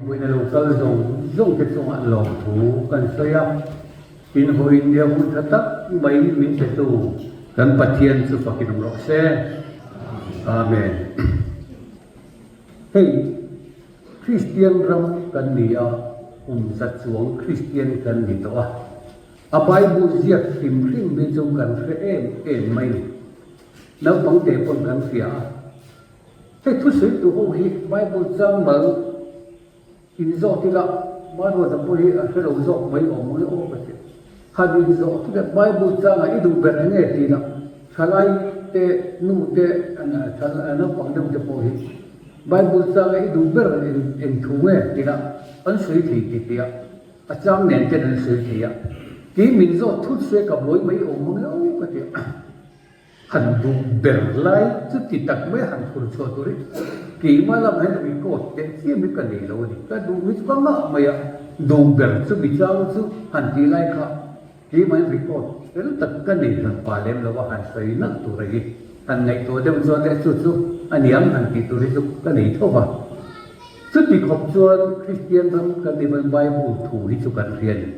Vawiina lo kal zawng zawng te chungah lawmthu kan sawi a, tin vawiin nia hun tha tak mai min petu kan Pathian chu fakin awm rawh se. Amen. Hei Kristian ram kan ni a, kum za chuang Kristian kan ni tawh a, a Bible ziak hrim hrim hi chu kan hre em em mai ni. Naupang te pawn kan hria a. Hei thusawi tu ho hi Bible chang mal in zawt ila Maruata pawh hi a hre lo zawk mai awm ang e aw ka ti. Han in zawh chu leh Bible changah i duh ber eng nge ti ila thalai te nu te naupang deuh te pawh hi Bible changah i duh ber eng thu nge ti ila an sawi thei ti ti a, a chang nen ten an sawi thei a. Kei min zawt thut se ka buai mai awm ang e aw ka ti a. Han duh ber lai chu ti tak mai han phur chhuah tur hi keimah lamah hian record teh chiam hi ka nei lo a ni. Ka duh hi chu ka ngah mai a, duh ber chu mi chang chu han tih lai kha keimah hian record fel tak ka nei hran pah lem lo a, han sawi nalh tur a hi han ngaihtuah deuh chuan leh chu chu a niang han tih tur hi chu ka nei tho va. Chuti khawp chuan Kristian ram kan nih pawn Bible thu hi chu kan hria a ni.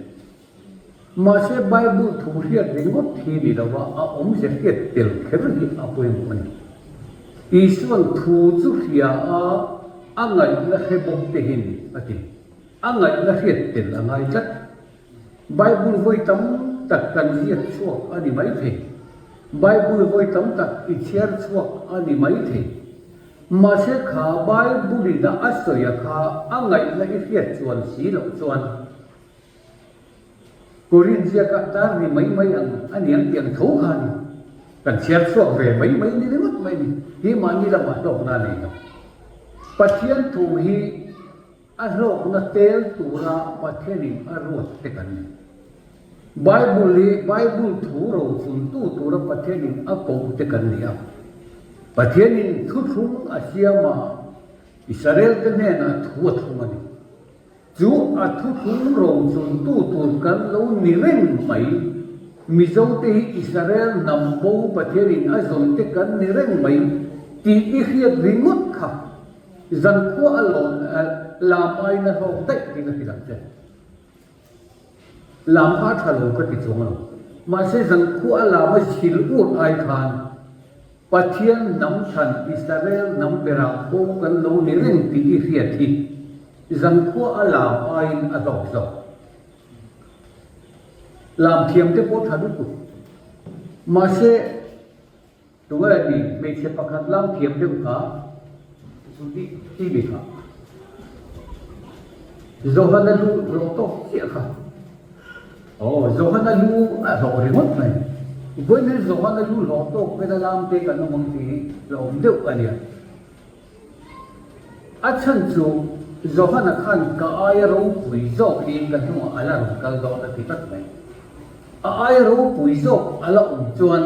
Mahse, Bible thu hriat ringawt hi ni lova a awmze hriat tel kher hi a pawimawh a ni. Isuan thu chu hria a, a ngaihna hre bawk te hi ni, a ti. A ngaihna hriat tel a ngai tlat. Bible vawi tam tak kan ziak chhuak a ni mai thei. Bible vawi tam tak i chhiar chhuak a ni mai thei. Mahse, kha Bible-in a sawi a kha a ngaihna i hriat chuan si loh chuan, Korin ziakah tar ni mai mai ang a niang tih ang tho kha a ni. Kan chhiar chhuak ve mai mai ni ringawt mai a ni. Hi mahni lamah hlawkna a nei lo. Pathian thu hi a hlawkna tel tura Pathianin a ruat te kan ni. Bible hi Bible thu rochuntu tura Pathianin a koh te kan ni a. Pathianin thuthlung a siam a, Israel te hnenah thu a thlung a ni. Chu a thuthlung rochuntu tur kan lo ni reng mai. Mizote hi Israel hnam bo Pathianin a zawn te kan ni reng mai tih i hriat ringawt kha zankhua a lawn lam aiin a hlawk daih tiin a hrilh ang che. Lam kha a tha lo ka ti chuang lo. Mahse zankhua a lam a zil ur ai khan Pathian hnam chhan Israel hnam berah bo kan lo ni reng tih i hriat hi zankhua a lam aiin a hlawk zawk. Lam thiam te pawh tha lutuk. Mahse, tunge ni hmeichhe pakhat lam thiam deuh kha Judy timi kha Johana lu hlawh tawk chiah kha. Aw, Johana lu a hlawh ringawt mai. Vawiin Johana lu hlawh tawk vela lam te kan awm ang tih hi la awm deuh a nia. A chhan chu Johana khan ka aia ropui zawk hi ka hnungah a la rawn kal dawn a ti tlat mai. A aia ropui zawk a la awm chuan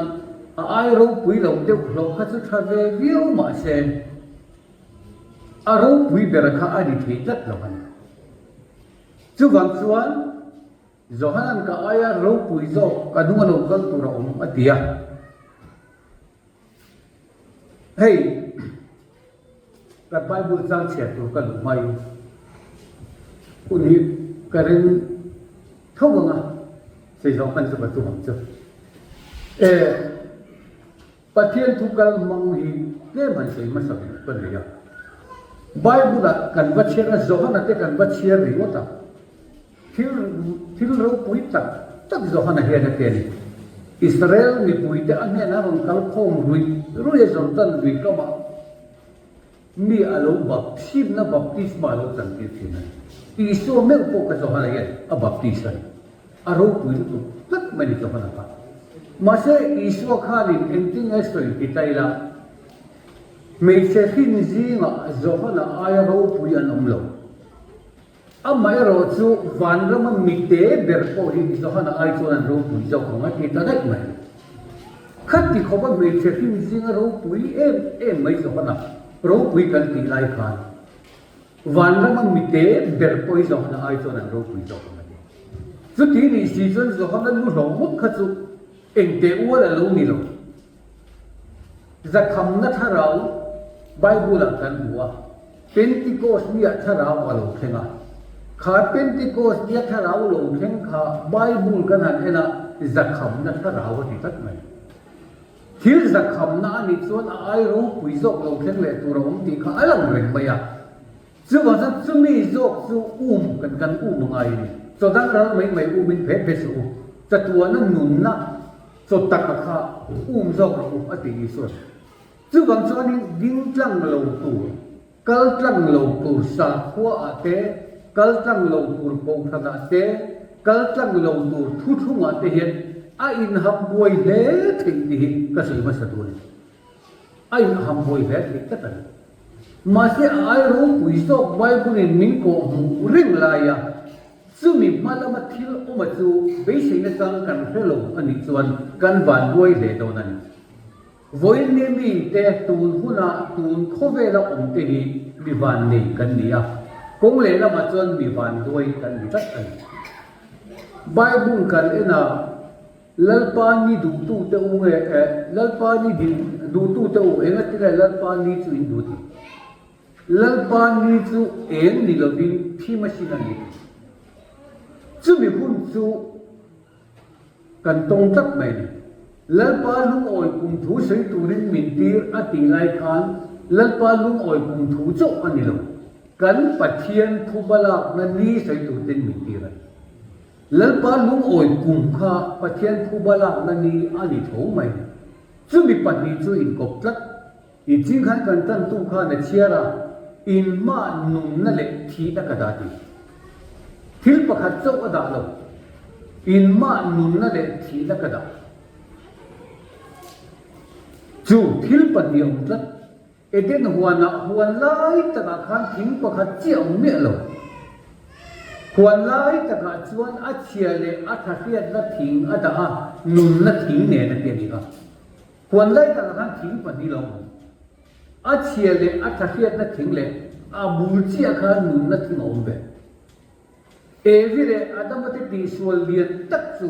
a aia ropui lo deuh hlawh kha chu tha ve viau mah se a ropui ber kha a ni thei tlat lo a ni. Chuvang chuan Johanan ka aia ropui zawk ka hnung a lo kal tur a awm a ti a. Hei ka Bible chang chhiar tur ka duh mai. Hun hi ka ring tho ang a, sei zawng hman chu ka tum ang chu. E Pathian thu kal hmang hi tlem han sawi hmasa ber ka nei a. Bible-ah kan va chhiar a, Johana te kan va chhiar ringawt a. Thil thil ropui tak tak Johana hian a ti a ni. Israel mipuite a hnenah rawn kal khawm ruih ruih a Jordan lui kamah mi a lo baptsimna baptisma a lo chantir thin a ni. Isua meuh pawh kha Johana hian a baptis a ni. A ropui lutuk tlat mai ni Johana kha. Mahse Isua khanin engtin nge sawi ti ta ila, hmeichhe hrin zingah Johana aia ropui an awm lo. Amaherawh chu vanrama mite ber pawh hi Johana ai chuan an ropui zawk ang a ti ta daih mai. Khati khawpa hmeichhe hrim zinga ropui em em mai Johana ropui kan tih lai khan vanrama mite ber pawh hi Johana ai chuan an ropui zawk ang a ti. Chuti nih si chuan Johana lu hlawh ngawt kha chu engteh ual a lo ni lo. Zakhamna thlarau Bible-ah kan hmu a. Pentikos nia thlarau a lo thleng a. Kha Pentikos nia thlarau lo thleng kha Bible kan han en a, zakhamna thlarau a ti tlat mai. Thil zakhamna a nih chuan a ai ropui zawk lo thleng leh tur a awm tih kha a lang reng mai a. Chuvang chuan chumi zawk chu um kan kan um a ngai a ni. Chaw dang ral mai mai umin phe phe suh u. Chatuana nunna chaw taka kha um zawk rawh u a ti Isuan. Chuvang chuanin ding tlang lo tur, kal tlang lo tur sakhuaah te, kal tlang lo tur kohhranah te, kal tlang lo tur thuthlungah te hian a inham buai hle theih tih hi ka sawi hmasa tur a ni. A inham buai hle theih tlat a ni. Mahse a ai ropui zawk Bible-in min kawhhmuh reng laia chumi hma lama thil awma chu beiseina chang kan hre lo a nih chuan kan vanbuai hle dawn a ni. Vawiin mite tun huna tun khawvela awm te hi mi vannei kan ni a, kawng lehlamah chuan mi vanduai kan ni tlat a ni. Bible kan en a, Lalpa ni duhtute u nge eh Lalpa ni duhtute u engatinge Lalpa ni chu in duh tih? Lalpa ni chu eng ni lovin thim asin a ni tih. Chumi hun chu Kan tawng tlat mai ni. Lalpa lungawi kum thu sawi turin min tir a tih lai khan Lalpa lungawi kum thu chauh a ni lo. Kan Pathian thu balakna ni sawi turten min tir a ni. Lalpa lungawi kum kha Pathian thu balakna ni a ni tho mai ni. Chumi pahnih chu inkawp tlat. I ching khan kan tantu khan a chhiar a, inmah nunna leh thihna ka dah ti. Thil pakhat chauh a dah lo, inmah nunna leh thihna ka dah. Chu thil pahnih a awm tlat. Eden huanah huan lai takah khan thing pakhat chiah a awm miah lo. Huan lai takah chuan a chhia leh a tha hriatna thing a dah a, nunna thing nen a ti a ni kha. Huan lai takah khan thing pahnih lo awm. A chhia leh a tha hriatna thing leh a bul chiah khan nunna thing a awm ve. Evi leh Adama te tihsual lian tak chu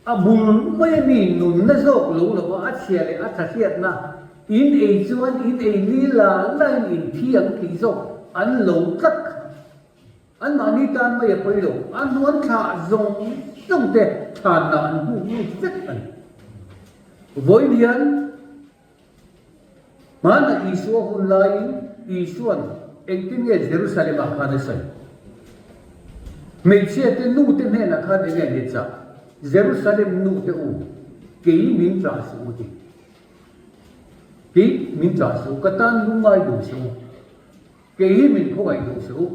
a bul mai a mi nunna zawk lo lova a chhia leh a tha hriatna in ei chuan in ei ni la lain in thi ang tih zawk an lo tlat kha. Anmahni tan mai a pawi lo, a hnuan thlah zawng zawng te thlanna an hmuh lut vek a ni. Vawiin hian hmana Isua hun laiin Isua'n engtin nge Jerusalem-ah khan a sawi? Hmeichhia te nu te hnenah khan enge an inchah? Jerusalem nu te u, kei min chah suh u ti. Kei min chah suh u, ka tan lungngai duh suh u. Kei hi min khawngaih duh suh u,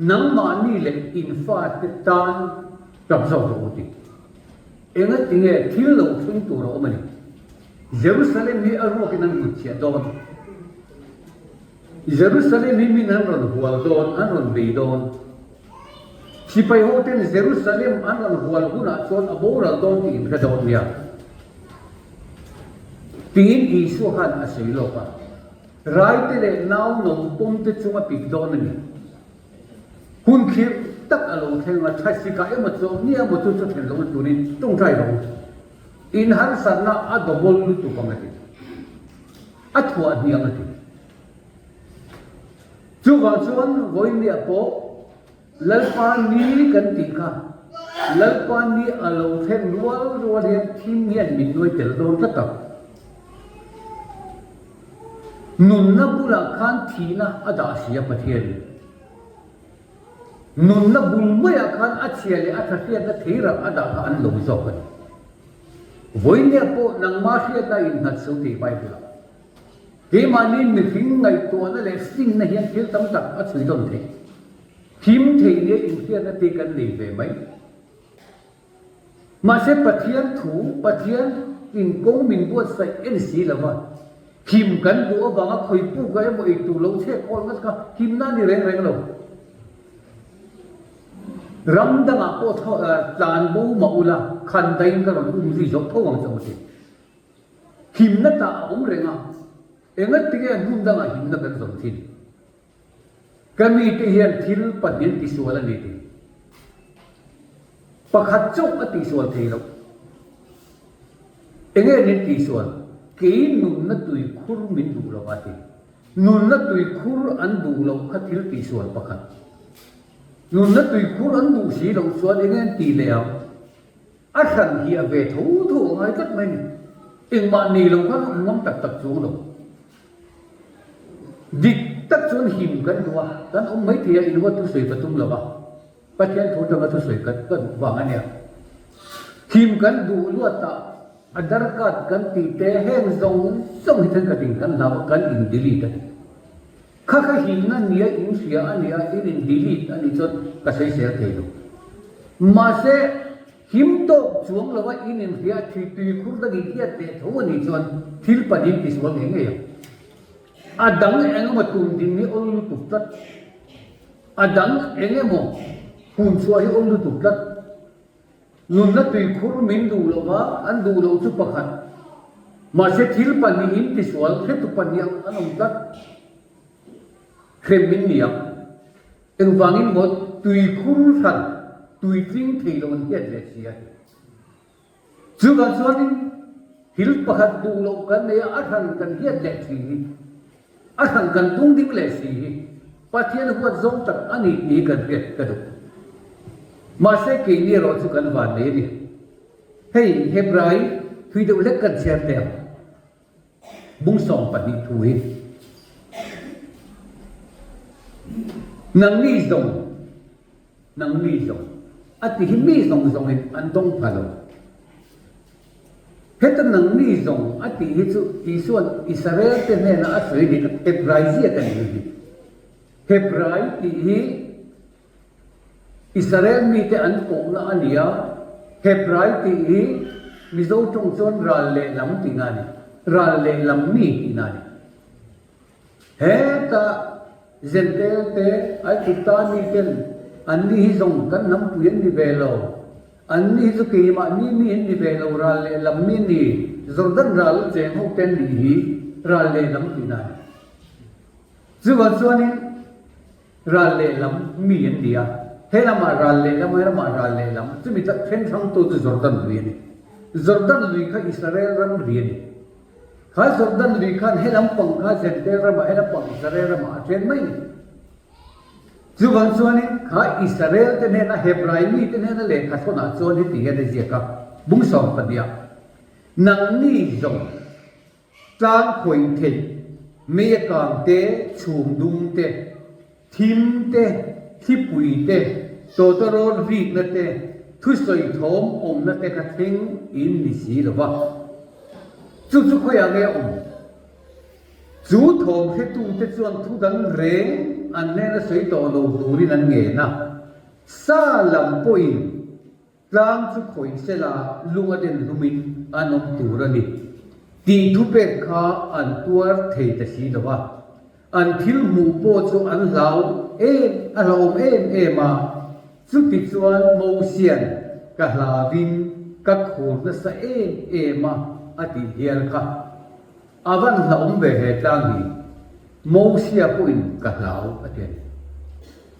nangmahni leh in fate tan tap zawk rawh u ti. Engatinge thil lo thleng tur a awm a ni? Jerusalem hi a ruakin an kutchhiah dawn. Jerusalem hi min an rawn hual dawn, an rawn bei dawn. Sipai hoten Jerusalem an rawn hual hunah chuan a boral dawn tih in hre dawn nia. Tiin Isua khan a sawi lawk a. Raite leh nau no pawm te chung a pik dawn a ni. Hun khirh tak a lo thleng a, thlasika emaw chawhni emaw chu chu thlen lohna turin tawngtai rawh u. In harsatna a double lutuk ang a ti. A thuah hniang a ti. Chuvang chuan vawiin pawh Lalpa ni kan tih kha Lalpa ni a lo thlen rual rual hian thim hian min nuai tel dawn tlat a. Nunna bulah khan thihna a dah si a Pathianin. Nunna bul maiah khan a chhia leh a tha hriatna theirah a dah kha an lo zawk a ni. Vawinia pawh nangma hriatna innghat so tih Bible-ah. Keimahni mihring ngaihtuahna leh finna hian thil tam tak a chhui dawn theih. Thim thei nia inhriatna te kan nei ve mai. Mahse Pathian thu, Pathian in kawng min buatsaih en si lo va, him kan duh avanga khawi puk a emaw eitur lo chhek kawl ngat kha himna a ni reng reng lo. Ram dangah pawh tlan bo mah ula khan daiin ka rawn um zui zawk tho ang che u ti. Himna tah a awm reng a, engatinge hmun dangah himna kan zawm thin? Ka mite hian thil pahnih an tisual a ni tih pakhat chauh a tihsual thei loh. Enge an intihsual? Kei nunna tuikhur min duh lo a ti. Nunna tuikhur an duh loh kha thil tihsual pakhat. Nunna tuikhur an duh si loh chuan eng nge an tih leh ang? A hran hi a ve tho tho a ngai tlat mai a ni. Engmah nei lo khan a awm ngam tak tak chuang lo. Dik tak chuan him kan duh a, kan awm mai thei a, inhuat thusawi ka tum lo va. Pathian thu atanga thusawi kan ka duh vang a nia. Him kan duh luat ah a darkat kan tih te heng zawng zawng hi thenkhatin kan hlau a, kan in delete a ni. Kha kha himna nia in hria a nia, in in delete a nih chuan ka sawisel thei lo. Mahse, him tawk chuang lova in in hria a, tui khur dangin hiat leh tho a nih chuan thil pahnih tisual ngei ngei ang. A dang engemaw tum ding hi awl lutuk tlat. A dang engemaw hun chhuah hi awl lutuk tlat. Nunna tuikhur min duh lo va, an duh loh chu pakhat. Mahse thil pahnihin tisual hretu pahnih an awm tlat. Hrem min ni ang. Engvangin maw tuikhur hran tuitling thei lo an hiat leh si a ti. Chuvang chuanin thil pakhat duh loh kan nei a, a hran kan hiat leh si hi, a hran kan tung ding leh si hi Pathian huat zawng tak a ni tih hi kan hriat ka duh. Mahse keini erawh chu kan vannei a ni. Hei Hebrai thui deuh hlek kan chhiar teh ang. Bung 12 thu hi. Nangni zawng. Nang mi zawng a ti hi mi zawng zawngin an dawng pha lo. Heta nang mi zawng a tih hi chu Isua'n Israel-te hnena a sawi ni Hebrai ziak a nih hi. Hebrai tih hi Israel mite an kohna a ni a, Hebrai tih hi Mizo tawng chuan ral lehlam tihna a ni, ral lehlam mi tihna a ni. Heta Jentail te, Aigupta miten anni hi zawng kan hnampui an ni ve lo, anni hi chu keimahni mi an ni ve lo, ral lehlam mi an ni, Jordan ral cheng ho te an nih hi ral lehlam tihna a ni. Chuvang chuanin ral lehlam mi an ni a, he lamah ral lehlam, he lamah ral lehlam, chumi then hrangtu chu Jordan lui a ni. Jordan lui kha Israel ramri a ni. Kha Jordan lui khan he lampang kha Jentail ramah, he lampang Israel ramah a then mai ni. Chuvang chuanin kha Israel te hnena, Hebrai mite hnena lehkha thawnah chuan heti hian a ziak a, bung 12 ah, Nangni zawng tlang khawih theih, mei a kang te, chhum dum te, Thim te, thlipui te, tawtawrawn rikna te, thusawi thawm awmna te kha thleng in ni si lo va. Chu chu khawiah nge a awm? Chu thawm hretute chuan thu dang reng an hnena sawi tawh lo turin an ngen a, sa lam pawhin Tlang chu khawih sela lung a den hlumin an awm tur a ni tih thupek kha an tuar thei ta si lo a. An thil hmuh pawh chu an hlau em a hlauhawm em em a, chuti chuan Mosian ka hlauvin ka khur nasa em em a a tih hial kha. A van hlauhawm ve he tlang hi, Mosia pawhin ka hlau a ti a ni.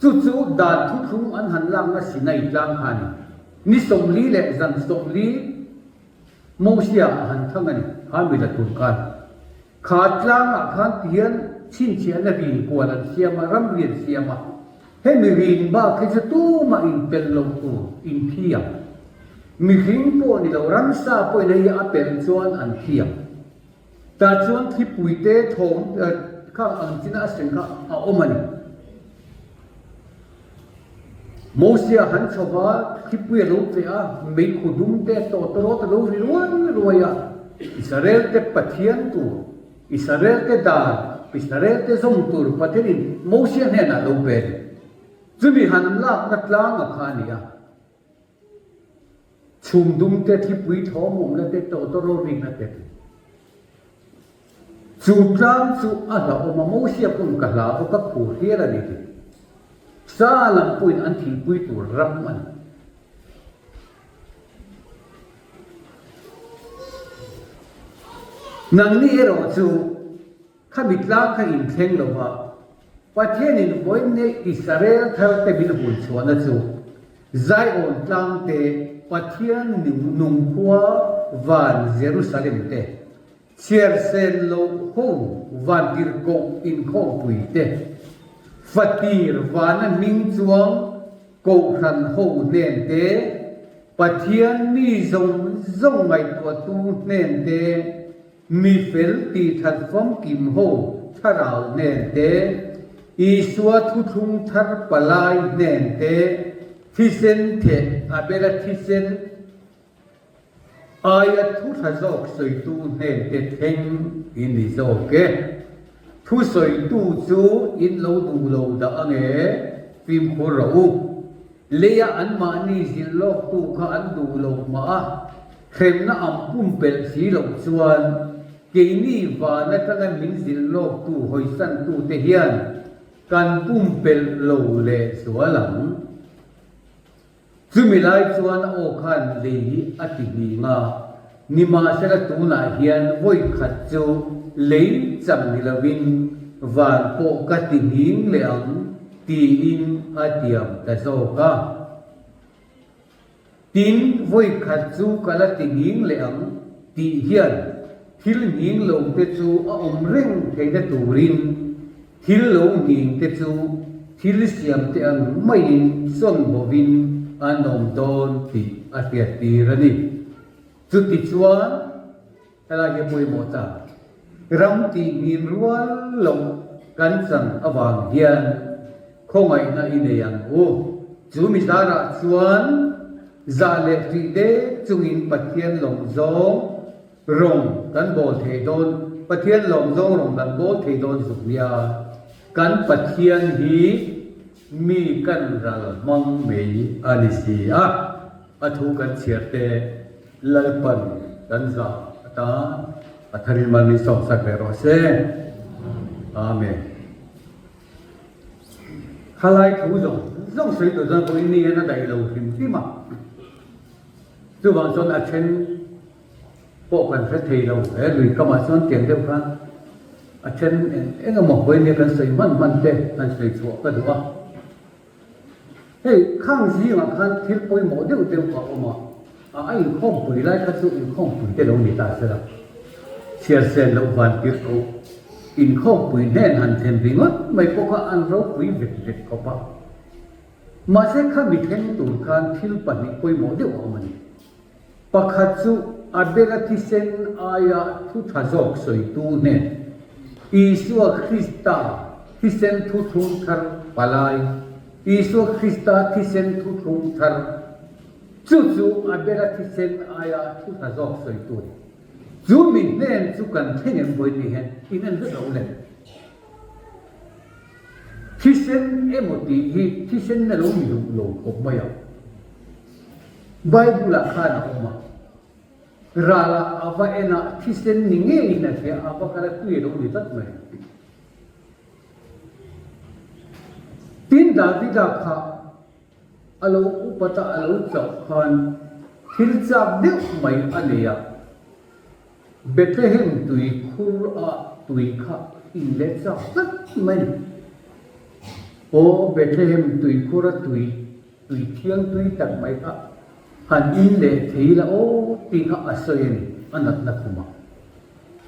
Chu chu dan thuthlung an han lakna Sinai tlang kha a ni. Ni 40 leh zan 40 Mosia a han thang a ni, kha mi la tur khan. Kha tlangah khan tihian chhinchhiahna rin kual an siam a, ramri an siam a. Hemi rin bak hi chu tumah inpelh loh tur inthi ang. Mihring pawh ni lo, ramsa pawhin hei a pelh chuan an thi ang. Tah chuan thlipuite thawm kha ang china a sen kha a awm a ni. Mosia han chho va, thlipui a lo tleh a, meikhu dum te tawtawrawt a lo ri ruai ruai a, Israel te Pathian tur, Israel te dan, Israel te zawm tur Pathianin Mosia hnenah a lo pe a ni. Chumi han lakna tlanga kha a ni a. Chhum dum te, thlipui thawm awmna te, tawtawrawl rikna te ti. Chu tlang chu a hlauhawm a, Mosia pawn ka hlau a, ka khur hial a ni ti. Sa lam pawhin an thihpui tur ram a ni. Nangni erawh chu Khami tlang kha inthleng lo va, Pathianin vawiin Israel tharte min hun chhuahna chu Zion tlang te, Pathian nung khua van Jerusalem te. Chhiar sen loh ho vantirhkoh inkhawmpui te, fatir vana hming chuang kohhran ho hnen te, Pathian mi zawng zawng ngaihtuahtu hnen te, mi fel tihthat famkim ho thlarau hnen te, Isua thuthlung thar palai hnen te, thisen theh Abela thisen, Aia thu tha zawk sawitu hnente thleng in ni zawk e. Thu sawitu chu in lo duh lo dah ange, fimkhur rawh u. Leia anmahni zilh lawktu kha an duh lo mah a, hremna ang pumpelh si loh chuan keini van atanga min zilh lawktu hawisantute hian kan pumpelh lo lehzual ang. Chumi lai chuan a aw khan lei hi a ti nghing a, nimahsela tunah hian vawi khat chu lei chang ni lovin van pawh ka ti nghing leh ang tiin a tiam ta zawk a. Tin, vawi khat chu ka la ti nghing leh ang tih hian thil nghing lo te chu a awm reng theihna turin Thil lo nghing te chu thil siam te ang maiin sawn bovin an awm dawn tih a hriattir a ni. Chutichuan, helai hi a pawimawh ta, ram tih nghin rual loh kan chan avang hian khawngaihna i nei ang u. Chu mi zarah chuan zah leh hrih dek chungin Pathian lawm zawng Rawng kan bawl thei dawn, Pathian lawm zawng rawng kan bawl thei dawn zuk nia. Kan Pathian hi mi kan ral hmang mai a ni si a, a thu kan chhiar te Lalpan kan zah atan a tharin mal min sawmsak leh rawh se. Amen. Khalai thu zawng zawng sawi tur chuan vawiin ni hian a daih lo hrim hrim a, chuvang chuan a then pawh kan hre thei lo. He lui kamah chuan tiang deuh khan a then eng eng emaw vawiin nia kan sawi hman hman te han sawi chhuah ka duh a. Hei khang zingah khan thil pawimawh deuh deuh a awm a, a inkhawmpui lai kha chu inkhawmpui te lo ni ta se la, chhiar sen loh van tir ko inkhawmpui hnen han thlen ringawt mai pawh kha an ropui vet vet khawp a. Mahse kha mi thleng tur khan thil pahnih pawimawh deuh a awm a ni. Pakhat chu Abela thisen aia thu tha zawk sawitu hnen, Isua Krista thisen thuthlung thar palai, Isua Krista thisen thuthlung thar, chu chu Abela thisen aia thu tha zawk sawitu a ni. Chu mi hnen chu kan thleng em vawi ni hian in en vek lo le. Thisen emaw tih hi thisen na lo ni duh lo khawp mai ang. Bible-ah khan a awm a, Ralah a va en a, thisen ni ngeiin a hria, a va kal a, tui a lo ni tlat mai. Tin, Davida kha a lo upat a, a lo chauh khan thil chak deuh mai a nei a, Bethlehem tui khur ah tui kha in let chak tlat mai a ni. Aw, Bethlehem tui khur a tui Tui thiang tui tak mai kha han in leh thei la aw tih kha a sawi a ni, a natna khumah.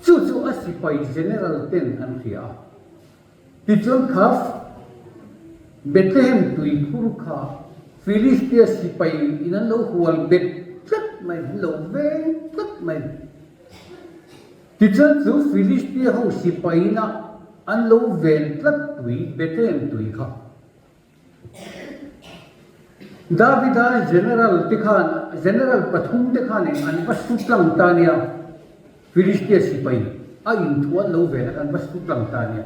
Chu chu a sipai general ten an hria a. Tichuan kha Bethlehem tuikhur kha Filistia sipai in an lo hual bet tlat mai, an lo veng tlat mai. Tichuan chu Filistia ho sipai ina an lo ven tlat tui Bethlehem tui kha Davida general te khan, general pathum te khanin an va su tlang ta nia, Filistia sipai a inthuan lo vel a an va su tlang ta nia.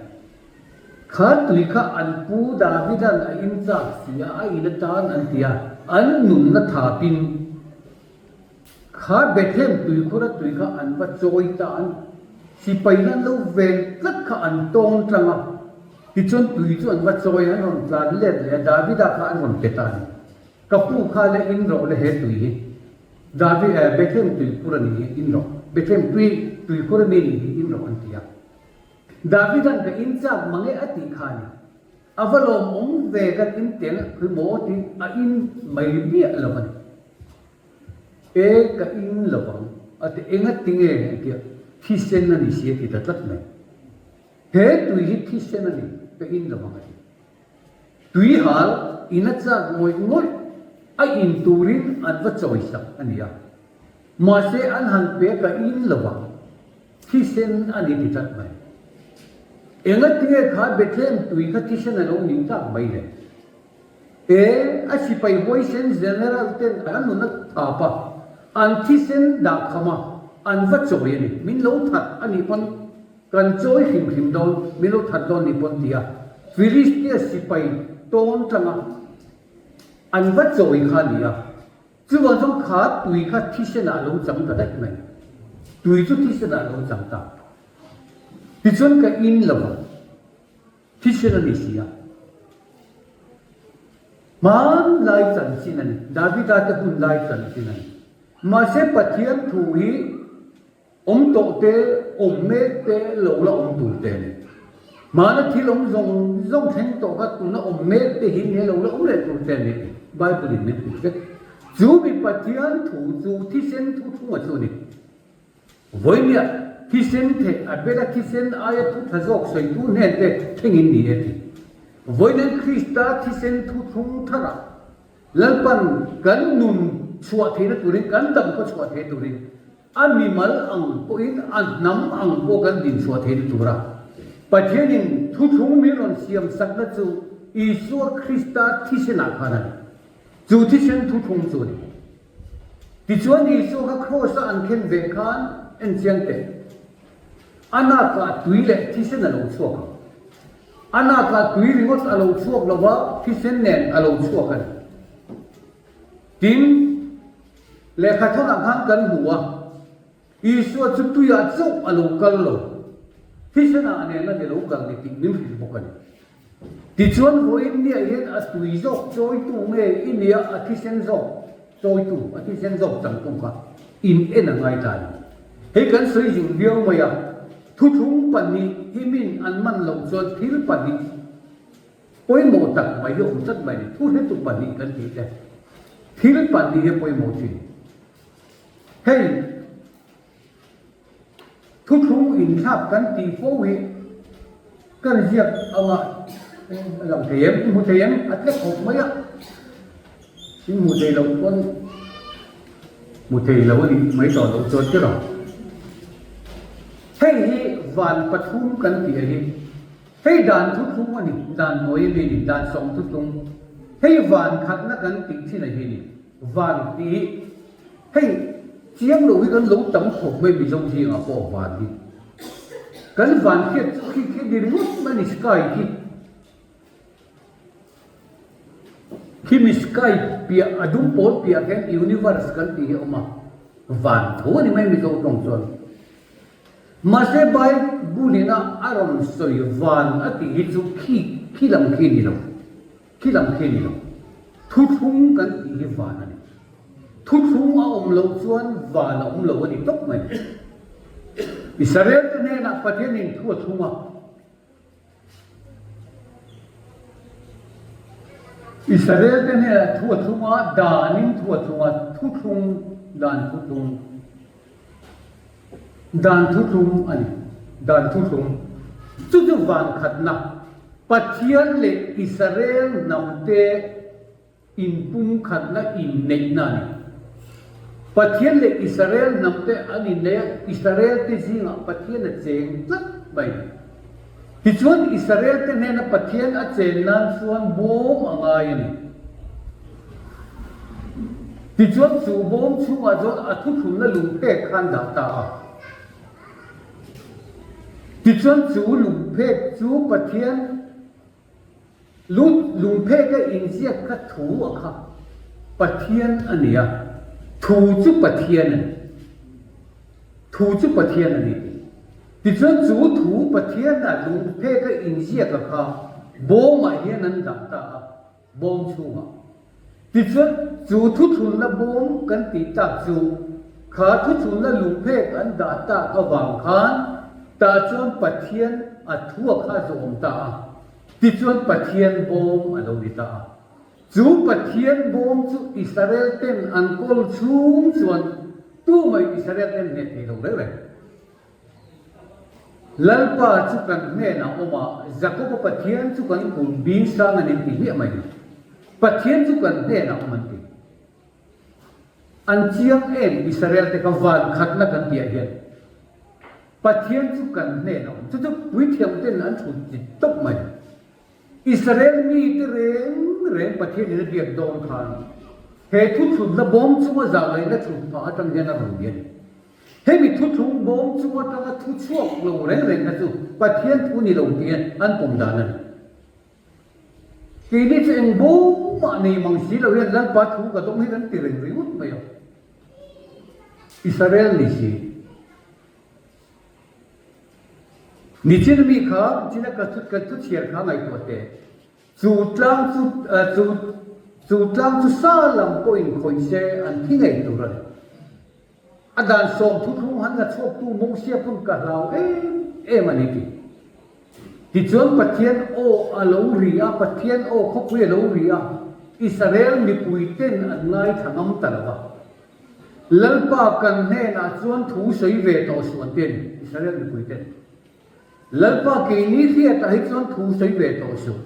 Kha tui kha an pu Davida'n a in chak si a, a in atan an ti a, an nunna thapin Kha Bethlehem tuikhura tui kha an va chawi ta an sipai nan lo ven tlat kha an tawn tlang a, tichuan tui chu an va chawi a, an rawn tlan let leh a, Davida kha an rawn pe ta a ni. Ka pu kha le in rawh le he tui hi, Davi eh Bethlehem tuikhur a nih hi in rawh, Bethlehem tui tuikhur a mi nih hi in rawh an ti a. Davida'n ka in chak mange a tih kha a ni. A va lawmawm ve kan in tel khi maw tih a in mai miah lo a ni. E ka in lo ang a ti, enga ti nge an ti a? Thisen a ni si a ti ta tlat mai. He tui hi thisen a ni, ka in lo ang a ti. Tui hal in a chak ngawih ngawih a in turin an va chawi sak a ni a. Mahse an han pe ka in lo ang, thisen a ni ti tlat mai. Engatinge kha Bethlehem tui kha thisen a lo nih tak mai le? E, a sipai huaisen General ten an nun a thap a, an thisen dah kham a, an va chawi a ni. Min lo that a nih pawn kan chawi hrim hrim dawn, min lo that dawn nih pawn ti a, Filistia sipai tawn tanga an va chawi kha a ni a. Chuvang chuan kha tui kha thisen ah a lo chang ta daih mai. Tui chu thisen ah a lo chang ta. Tichuan ka in lo va. Thisen a ni si a. Hmanlai chanchin a ni. Davida te hunlai chanchin a ni. Mahse Pathian thu hi awm tawh te, awm mek te, lo la awm tur te a ni. Hmana thil awm zawng zawng thleng tawh kha tuna awm mek te hi nge lo la awm leh tur te a ni. Bible in min hrilh vek. Chu mi Pathian thu chu thisen thu thunga chu a ni. Vawinia thisen theh a bela thisen aia thu tha zawk sawitu hnen te thlengin ni e ti. Vawiin Krista thisen thu thlung tharah Lalpan kan nun chhuah theihna turin, kan dam khaw chhuah theih turin, a mimal ang pawhin a hnam ang pawh kan din chhuah theihna tura Pathianin thuthlung min rawn siam sakna chu Isua Krista thisenah khan a ni. Chu thisen thuthlung chu a ni. Tichuan Isua kha Kraws-a an khen ve khan en chiang teh. A nakah tui leh thisen a lo chhuak ang. A nakah tui ringawt a lo chhuak lo va, thisen nen a lo chhuak a ni. Tin, lehkhathawnah khan kan hmu a, Isua chu tuiah chauh a lo kal lo, thisenah nen a ni lo kal ni tih min hrilh bawk a ni. Tichuan vawiin niah hian a tui zawk chawitu nge i nia a thisen zawk chawitu, a thisen zawk changtu kha in en a ngai ta a ni. Hei kan sawi zing viau mai a, thuthlung pahnih hi min an man loh chuan thil pahnih pawimawh tak mai hi a awm tlat mai a ni. Thuhretu pahnih kan tih te, thil pahnih hi a pawimawh thin. Hei. Thuthlung inthlak kan tih fo hi kan ziak anga a lang thei em? I hmu thei em? A tlek khawp mai a, i hmu thei loh pawn hmu thei lo a nih mai tawh loh chuan tir ang. Hei hi van pathum kan tih a hi, hei dan thuthlung a ni, dan hnuai a mi a ni, dan sawm thuthlung. Hei van khatna kan tih thin a hi a ni, van tih. Hei, chiang lo hi kan lo tam khawp mai Mizo zingah pawh van hi. Kan van hriat chu khi khi ni ringawt mai ni sky khi. Khi mi sky piah a dum pawl piah khian universe kan tih hi a awm a, van tho a ni mai Mizo tawng chuan. Mahse Bible in a a rawn sawi van a tih hi chu khi khi lam khi a ni lo. Khi lam khi a ni lo. Thuthlung kan tih hi van a ni. Thuthlung a awm loh chuan van a awm lo a ni tawp mai. Israel te hnenah Pathianin thu a thlung a. Israel te hnenah thu a thlung a, danin thu a thlung a, thuthlung dan thuthlung dan thuthlung a ni. Dan thuthlung chu chu van khatna Pathian leh Israel hnamte Inpumkhatna inneihna a ni. Pathian leh Israel hnamte an inneih a, Israelte zingah Pathian a cheng tlat mai. Tichuan Israelte hnena Pathian a chen nan chuan bawm a ngai a ni. Tichuan chu bawm chhungah chuan a thuthlunna lungphek kha an dah ta a. Tichuan chu lungphek chu Pathian Lut lungpheka inziak kha thu a kha Pathian a ni a, thu chu Pathian a ni. Thu chu Pathian a ni tih. Tichuan chu thu Pathiana lungpheka inziak a kha bawmah hian an dah ta a, bawm chhungah. Tichuan, chu thuthlunna bawm kan tih tak chu kha thuthlunna lungphek an dah tak avang khan tah chuan Pathian a thu a kha zawm ta a, tichuan Pathian bawm a lo ni ta a. Chu Pathian bawm chu Israel ten an kawl chhung chuan tumah Israel ten hneh thei lo reng reng. Lalpa chu kan hnenah awm a, Jakoba Pathian chu kan kut bing sang a ni ti hmiah mai. Pathian chu kan hnenah awm an ti. An chiang em Israel te kha van khatna kan tihah hian Pathian chu kan hnenah awm. Chu chu puithiam ten an chhut chit tawp mai. Israel mite reng reng Pathianin a biak dawn khan he thuthlunna bawm chunga zahngaihna chhut phah atang hian a rawn bia a ni. Hemi thuthlung bawm chung atanga thu chhuak lo reng reng kha chu Pathian thu ni lo tih an pawm dan a ni. Keini chu eng bawm mah nei mang si lo hian Lalpa thu ka dawng hi kan ti reng ringawt mai a. Israel ni si. Nichin mi kha, nichina ka thu ka thu chhiar kha ngaihtuah teh. Chu tlang chu chu chu tlang chu sa lam pawhin khawih se an thi ngei tur a ni. A dan sawm thuthlung han la chhuaktu Mosia pawn ka hlau em em a ni ti. Tichuan Pathian aw a lo ri a, Pathian aw khawpui a lo ri a, Israel mipui ten an ngaithla ngam ta lo va. Lalpa kan hnenah chuan thu sawi ve tawh suh an ti a ni, Israel mipui ten. Lalpa keini hriatah hi chuan thu sawi ve tawh suh.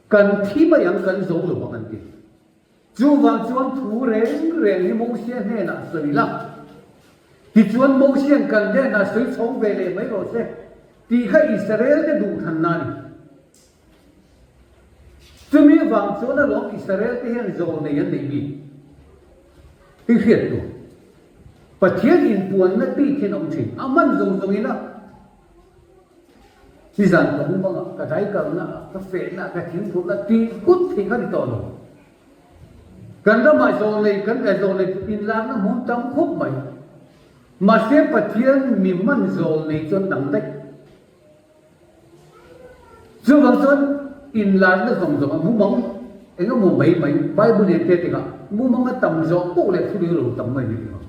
Kan thi mai ang kan zo lo vang an ti. Chuvang chuan thu reng reng hi Mosia hnenah sawi la, tichuan Mosia'n kan hnenah sawi chhawng ve leh mai rawh se tih kha Israel-te duhthanna a ni. Chumi vang chuan alawm Israel-te hian zawl nei an neih bik hi hriat tur. Pathian inpuanna bik hian a awm thin, a hman zawng zawngin a. Nizan ka mumang ah, ka dai kalna ah, ka fehna ah, ka thingphurhna tih kut thei kha ni tawh lo. Kan ramah zawnlei kan eh zawnlei inlarna hmun tam khawp mai. Mahse Pathian mi hman zawnlei chuan dang daih. Chuvang chuan inlarna zawng zawng ah mumang eng emaw mai mai Bible nen te tikah mumang a tam zawh poh leh thu ring lo tam mai ni tikah.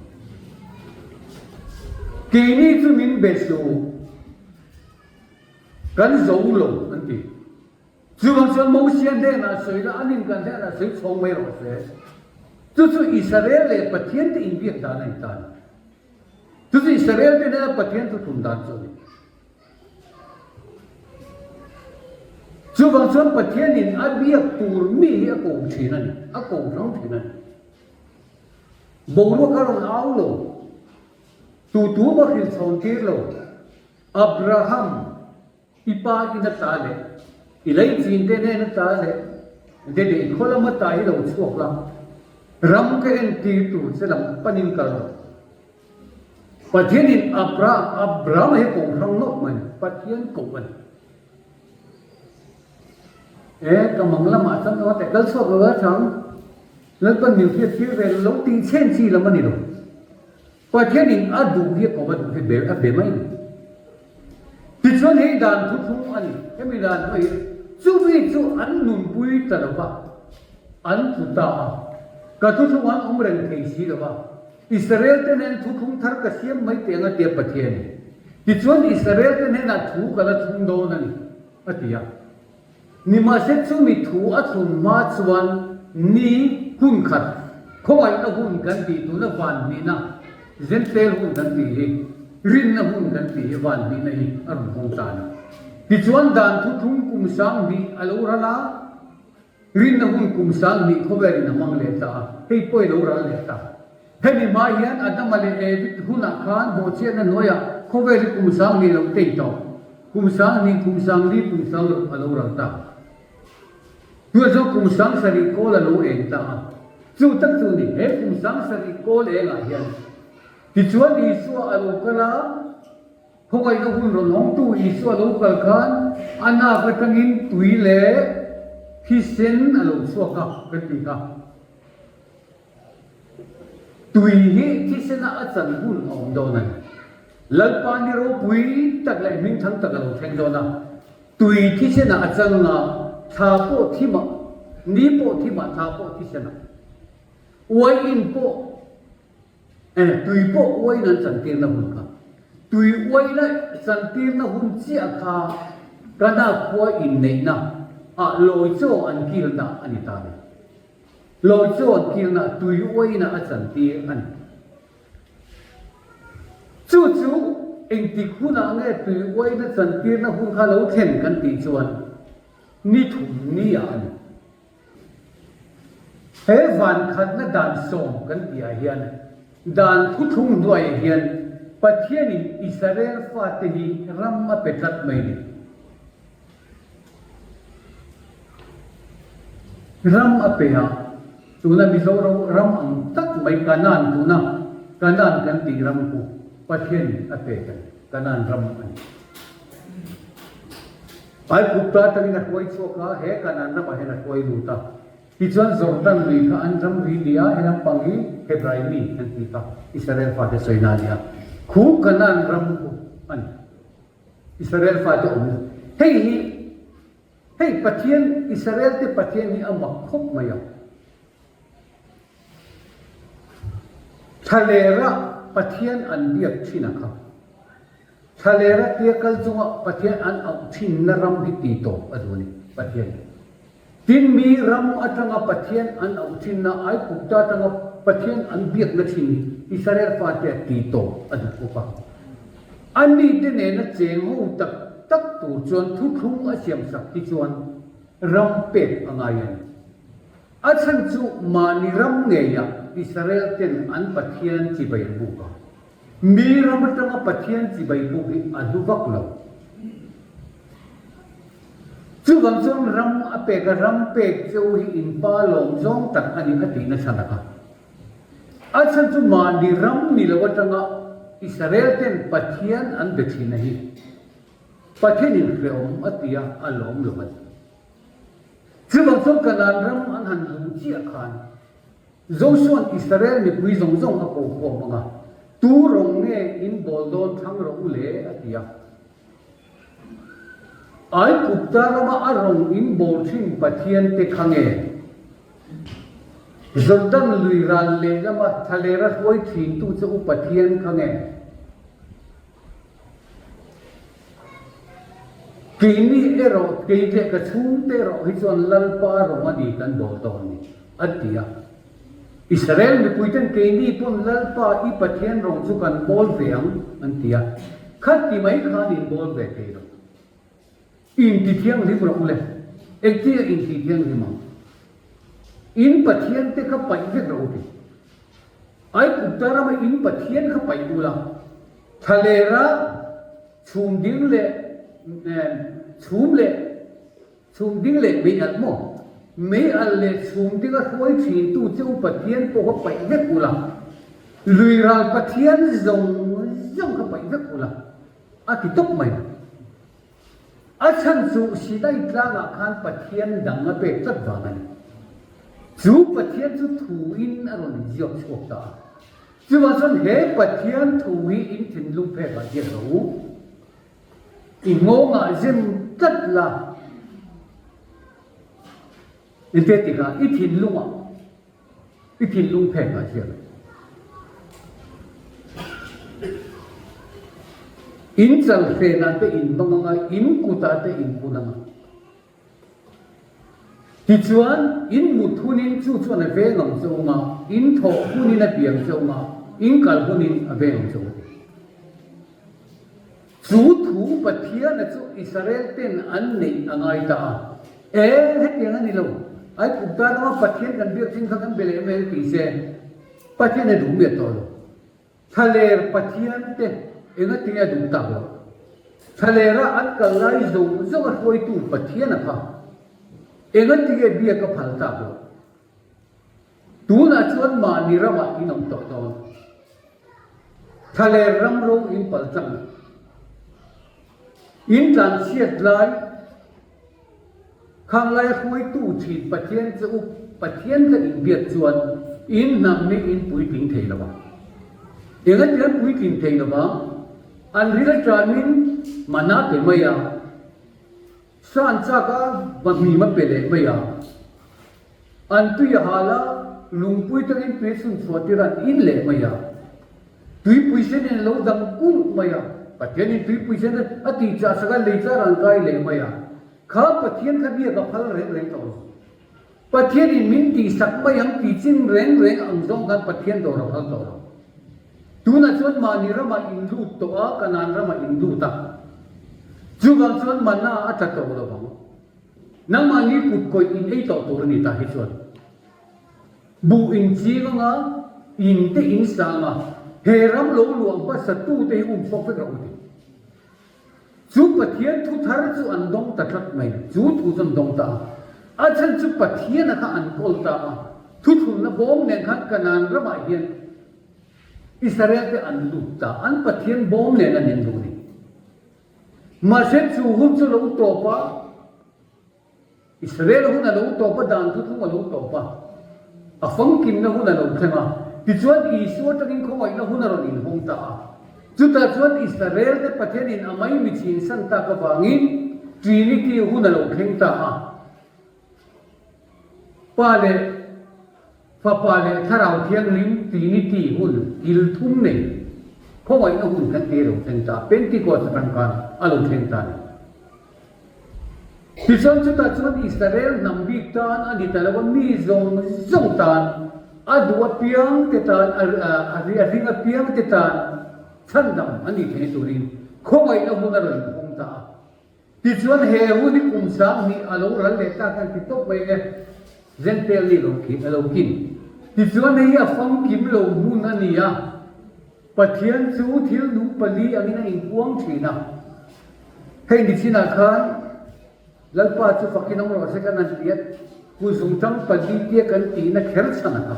Keini chu min be suh, kan zo lo an ti. Chuvang chuan Mosia hnenah sawi la, anin kan hnenah sawi chhawng mai rawh se. Chu chu Israel leh Pathian te inbiak dan a ni ta a ni. Chu chu Israel te hnena Pathian thu thun dan chu a ni. Chuvang chuan Pathianin a biak tur mi hi a ko thin a ni, a ko hrang thin a ni. Boruak a rawn au lo. Tu tu maw hrilh chhawn tir lo. Abraham, i pa in a ta leh, i leichin te nen a ta leh, Dede i khaw lama ta hi lo chhuak la, ram ka entir tur che lam panin kal rawh. Pathianin Abraham, Abraham hi ko hrang nawk mai, Pathian koh a ni. E, ka mang lamah chuan ka va teh kal chhuak lo a chang. Lalpan min hriat tir ve lo tih chhen chi lam a ni lo. Pathianin a duh hi a ko a duh hi be a be mai a ni. Tichuan hei dan thuthlung a ni. Hemi dan pawh hi chumi chu an nunpui ta lo va, an tlu ta a. Ka thuthlung an awm reng thei si lo va. Israel te nen thuthlung thar ka siam mai teh ang a tia Pathianin. Tichuan Israel te hnenah thu ka la thlung dawn a ni, a ti a. Nimahse chumi thu a thlun hma chuan ni hun khat, khawngaihna hun kan tih tuna van hnihna, Zentail hun kan tih hi, rinna hun kan tih hi van hnihna hi a rawn hawng ta a ni. Tichuan dan thuthlung kum 2000 a lo ral a, rinna hun kum 2000 khawvelin a hmang leh ta a, hei pawh i lo ral leh ta. Hemi hma hian Adama leh Evi hunah khan bawhchhiatna hnuaiah khawvel hi kum 2000 lo tei tawh. Kum 2000, kum 40, kum 60 a lo ral ta. Tunah chuan kum 70 kawl a lo eng ta a. Chu tak chu ni, he kum 70 kawl engah hian tichuan Isua a lo kal a, khawngaihna hun rawn hawngtu Isua a lo kal khan a nak atangin tui leh thisen a lo chhuak a kan ti kha. Tui hi thisena a chan hun a awm dawn a ni. Lalpa ni ropui tak leh hmingthang tak a lo thleng dawn a. Tui thisena a chang a, thla pawh thimah, ni pawh thimah, thla pawh thisenah. Uaiin pawh, eh, tui pawh uaiin an chantirna hun kha. Tui uaina chantirna hun chiah kha Kana khua inneihna ah lawi chaw an kilna a ni ta a ni. Lo chuan kilna tui uaina a chantir a ni. Chu chu Engtik hunah nge tui uaina chantirna hun kha lo thlen kan tih chuan ni thum ni ah a ni. He van khatna dan sawm kan tih ah hian dan thuthlung hnuaiah hian Pathianin Israel fate hi ram a pe tlat mai ni. Ram a pe a, tuna Mizoram ram ang tak mai Kanaan tuna Kanaan kan tih ram khu Pathianin a pek a ni, Kanaan ram a ni. Aigupta atangin a hruai chhuak a, he Kanaan ramah hian a hruai lut a. Tichuan Jordan lui kha an ram ri ni a, he lampang hi Hebrai mi an tih kha Israel fate sawina a ni a, khu Kanaan ram khu a ni. Israel fate awmna. Hei hi, hei Pathian, Israel te Pathian hi a mak khawp mai a. Thlalera Pathian an biak thin a kha. Thlalera tia kal chunga Pathian an auh thinna ram hi ti tawp a duh a ni, Pathian hi. Tin, mi ram atanga Pathian an auh thinna, Aigupta atanga Pathian an biakna thin hi Israel fate a ti tawp a duh bawk a. A nite nena cheng ho tak tak tur chuan thuthlung a siamsak hi chuan ram pek a ngai a ni. A chhan chu mahni ram ngeiah Israel ten an Pathian chibai an buk a. Mi ram atanga Pathian chibai buk hi a hlu vak lo. Chuvang chuan ram a pek a, ram pek cheu hi in pa lawm zawng tak a ni a tihna chhan a kha. A chhan chu mahni ram ni lo atanga Israel ten Pathian an be thin a hi Pathian in hrehawm a ti a, a lawm lo a ni. Chuvang chuan Kanaan ram an han luh chiah khan Josua'n Israel mipui zawng zawng a ko khawm ang a, Tu rawng nge in bawl dawn thlang rawh u le? a ti a. Aigupta rama a rawng in bawl thin Pathian te kha nge? Jordan lui ral lehlama thlalera hruai thintu che u Pathian kha nge? Keini erawh, kei leh ka chhungte erawh hi chuan Lalpa rawng a ni kan bawl dawn ni, an ti a. Israel mipuiten keini pawn Lalpa i Pathian rawng chu kan bawl ve ang, an ti a. Khati mai khan in bawl ve thei lo. Intithianghlim rawh u le. Engtia intithianghlim ang? In Pathian te kha paih vek rawh u ti. Aigupta rama in Pathian kha paih ula, thlalera chhum ding leh chhum leh chhum ding leh mei alh maw? Mei alh leh chhum dinga hruai thintu che u Pathian pawh kha paih vek ula, lui ral Pathian zawng zawng kha paih vek ula, a ti tawp mai. A chhan chu Sinai tlangah khan Pathian dang a pek tlat vang a ni. Chu Pathian chu thuin a rawn inziak chhuak ta a. Chuvang chuan he Pathian thu hi in thinlung phekah ziak rawh u. I nghawngah zem tlat la. Engtia tikah i thinlungah I thinlung phek ah hian in chalhlen ah te in hmang anga, in kut ah te in bun anga. Tichuan, in mut hunin chu chuan a veng ang che ung a, in thawh hunin a piang che ung a, in kal hunin a veng ang che ung a ti. Chu thu Pathiana chu Israel ten an neih a ngai ta a. E, hetiang a ni lo. Aigupta rama Pathian kan biak thin kha kan be leh mai ti se, Pathian a duh miah tawh lo. Thlaler Pathian te engatinge a duh tak loh? Thlalera an kal lai zawng zawng a hruaitu Pathiana kha engatinge biak a phal tak loh? Tunah chuan mahni ramah in awm tawh dawn. Thlaler ram ro in pal tlang. In tlanchhiat lai khang laia hruaitu thin Pathian che u Pathian ka inbiak chuan in hnam hi in puitling thei lo vang. Engati an puitling thei lo vang? An ril aṭanin mana pe mai a. San chak a va hnim a pe leh mai a, an tui a hal a, lungpui tangin tui chhun chhuah tir an in leh mai a, tuipui sen in a lo dang kulh mai a, Pathianin tuipui sen a tih chah sak a, lei char an kai leh mai a, kha Pathian kha biak a phal reng reng tawh lo. Pathianin min tihsak mai ang tih chin reng reng ang zawng khan Pathian dawr a phal tawh lo. Tunah chuan mahni ramah in lut tawh a, Kanaan ramah in lut a. Chuvang chuan manna a tla tawh lo vang. Nangmahni kut kawih in ei tawh tur a ni tah hi chuan. Buh in ching anga, in te in sang a, he ram lo luah hmasa tute hi um chhuak vek rawh u ti. Chu Pathian thu thar chu an dawng ta tlat mai. Chu thu chu an dawng ta a. A chhan chu Pathiana kha an kawl ta a. Thuthlunna bawm nen khan Kanaan ramah hian Israel te an lut ta. An Pathian bawm nen an inluh ni. Mahse chu hun chu lo tawp a. Israel hun a lo tawp a, dan thuthlung a lo tawp a, a famkimna hun a lo thleng a. Tichuan Isua atangin khawngaihna hun a rawn inhawng ta a. Chutah chuan Israel te Pathianin a mai mi chinsan tak avangin Trinity hun a lo thleng ta a. Pa leh Fapa leh Thlarau Thianghlim Trinity hun kil thum nei khawngaihna hun kan tih a lo thleng ta a, Pentecost atang khan a lo thleng ta a ni. Tichuan chutah chuan Israel hnam bik tan a ni ta lo a, mi zawng zawng tan, a duh apiang te tan, a ring apiang te tan chhandam a nih theih turin khawngaihna hun a rawn inhawng ta a. Tichuan he hun hi kum 2000 a lo ral leh ta kan ti tawp mai nge, Zentail nih lo khi a lo kin. Tichuan hei hi a famkim lo hmun a ni a, Pathian chu thil nung pali angin a inpuang thin a. Hei nichinah khan Lalpa chu fakin awm rawh se kan han ti a, Pu Zungtang pali tia kan tihna kher chhan a kha.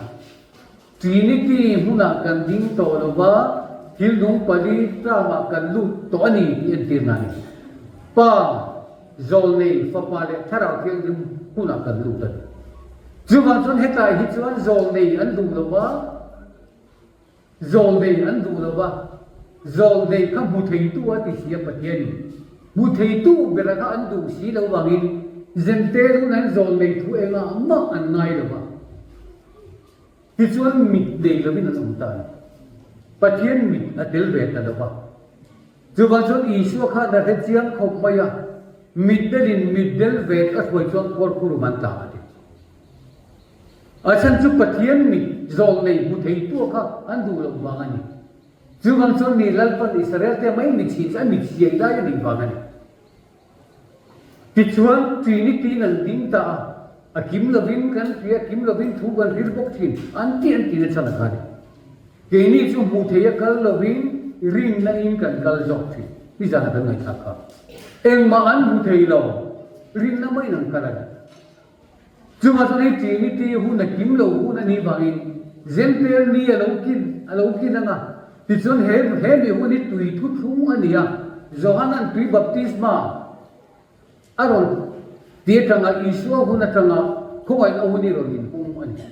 Trinity hmunah kan ding tawh lo va, thil nung pali tlamah kan lut tawh a ni tih entirna a ni. Pa, Zawlnei, Fapa leh Thlarau Thianghlim hmunah kan lut a ni. Chuvang chuan hetlai hi chuan Zawlnei an duh lo va, Zawlnei an duh lo va, Zawlnei kha hmu theitu a ti si a Pathianin hmu theitu bera kha an duh si lo vangin Zente hun an Zawlnei thu engah mah an ngai lo va. Tichuan mit nei lovin an awm ta a ni. Pathian mit a tel ve ta lo va. Chuvang chuan Isua khan a hre chiang khawp mai a, mitdelin mitdel ve a hruai chuan khuarkhurum an tla a ti. A chhan chu Pathian mit zawng nei hmu theitu kha an duh loh vang a ni. Chuvang chuan mi Lalpan Israelte mai mitchhin chu a mithiai lai a nih vang a ni. Tichuan, Trinity-in an ding ta a, a kim lovin kan hria, kim lovin thu kan hril bawk thin, an tih an tihna chhan a kha a ni. Keini chu hmuh theih a kal lovin rinna in kan kal zawk thin, nizan a kan ngaihthlak kha. Engmah an hmu thei lo, rinna maiin an kal a ni. Chungah chuan hei Trinity hun a kim lo hun a nih vangin Zentail ni a lo kin a lo kin ang a, tichuan he he mi hun hi tui thuthlung a ni a, Johana'n tui baptisma a rawn ti atanga Isua hun atanga khawngaihna hun hi rawn inhawng a ni.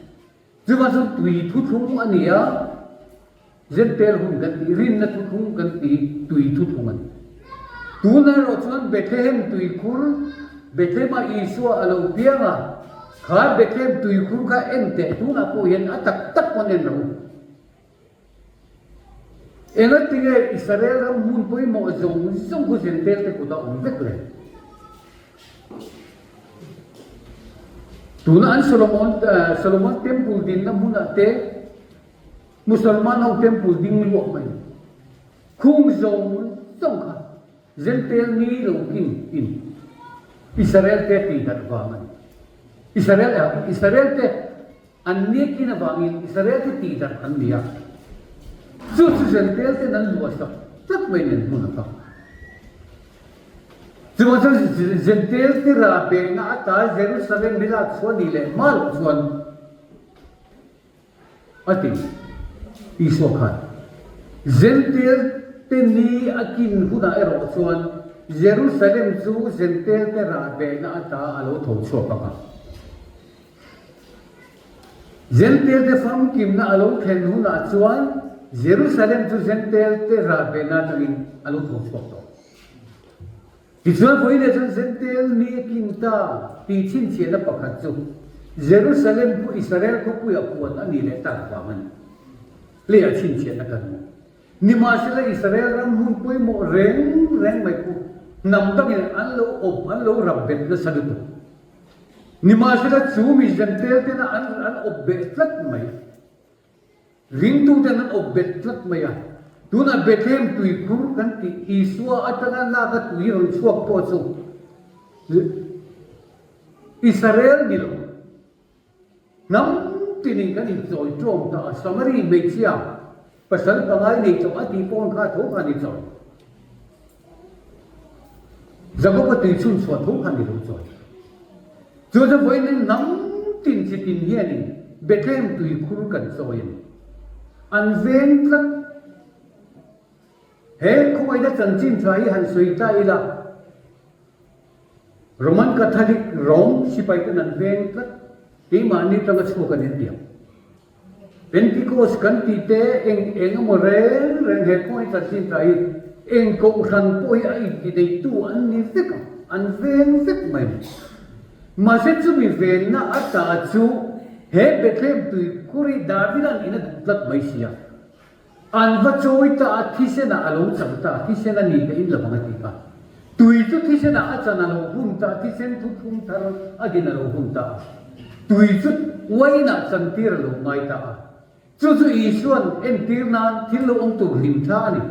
Chuvang chuan tui thuthlung a ni a, Zentail hun kan tih, rinna thuthlung kan tih, tui thuthlung a ni. Tunah erawh chuan Bethlehem tuikhur, Bethlehem-ah Isua a lo piang a, kha Bethlehem tuikhur kha en teh, tunah pawh hian a tak tak pawn en rawh u. Engatinge Israel ram hmun pawimawh zawng zawng khu Zentail te kutah awm vek le? Tuna an Solomon, Solomon Temple dinna hmunah te, Musalman ho temple ding luah mai khung zawng zawng kha Zentail ni lo kin in Israel te tih darh vang a ni. Israel Israel te an ni kin avangin Israel te tih darh an ni a. Chu chu Zentail ten an luah sak tlat mai nen hmun a kha. Chuvang chuan Zentail te rah behna ata Jerusalem hi lak chhuah nih leh hma loh chuan A ti. Isua khan, Zentail te ni a kin hunah erawh chuan Jerusalem chu Zentail te rah behna ata a lo tho chhuak ang a. Zentail te famkimna a lo thlen hunah chuan Jerusalem chu Zentail te rah behna atangin a lo tho chhuak tawh. Tichuan vawi leh chuan Zentail ni a kin ta tih chhinchhiahna pakhat chu Jerusalem khu Israel khawpuiah puan a nih leh tak vang a ni. Leiah chhinchhiahna kan hmu. Nimahsela Israel ram hmun pawimawh reng reng mai khu hnam dangin an lo awp, an lo rap bet nasa lutuk. Nimahsela chu mi Zentail tena an an awp beh tlat mai. Ringtuten an awp bet tlat mai a. Tunah Bethlehem tuikhur kan tih Isua atanga lak a tui rawn chhuak pawh chu Israel ni lo. Hnam tinin kan inchawi ṭawm ta a, Samari hmeichhia pasal pangai nei tawh a tih pawn kha tho khan i chawi. Jakob-a tui chhun chhuah tho khan i lo chawi. Chu chu vawiin hnam tin chi tin hianin Bethlehem tuikhur kan chawi a ni. An veng tlat. He khawngaihna chanchin tha hi han sawi ta ila, Roman Catholic Rome sipai ten an veng tlat, keimahni atanga chhuak an intiam. Pentecost kan tih te eng eng emaw reng reng he khawngaih chanchin tah hi eng kohhran pawh hi a intideitu an ni vek ang, an veng vek mai ni. Mahse chumi venna ata chu he Bethlehem tuikhur hi Davida'n in a duh tlat mai si a. An va chawi ta a, thisenah a lo chang ta a, thisen a ni ka in lo ang a ti kha. Tui chu thisenah a chan a lo hun ta a, thisen thuthlung thar a din a lo hun ta a. Tui chu uainah chantir a lo ngai ta a. Chu chu Isua'n entir nan thil lo awm tur hlim thla a ni.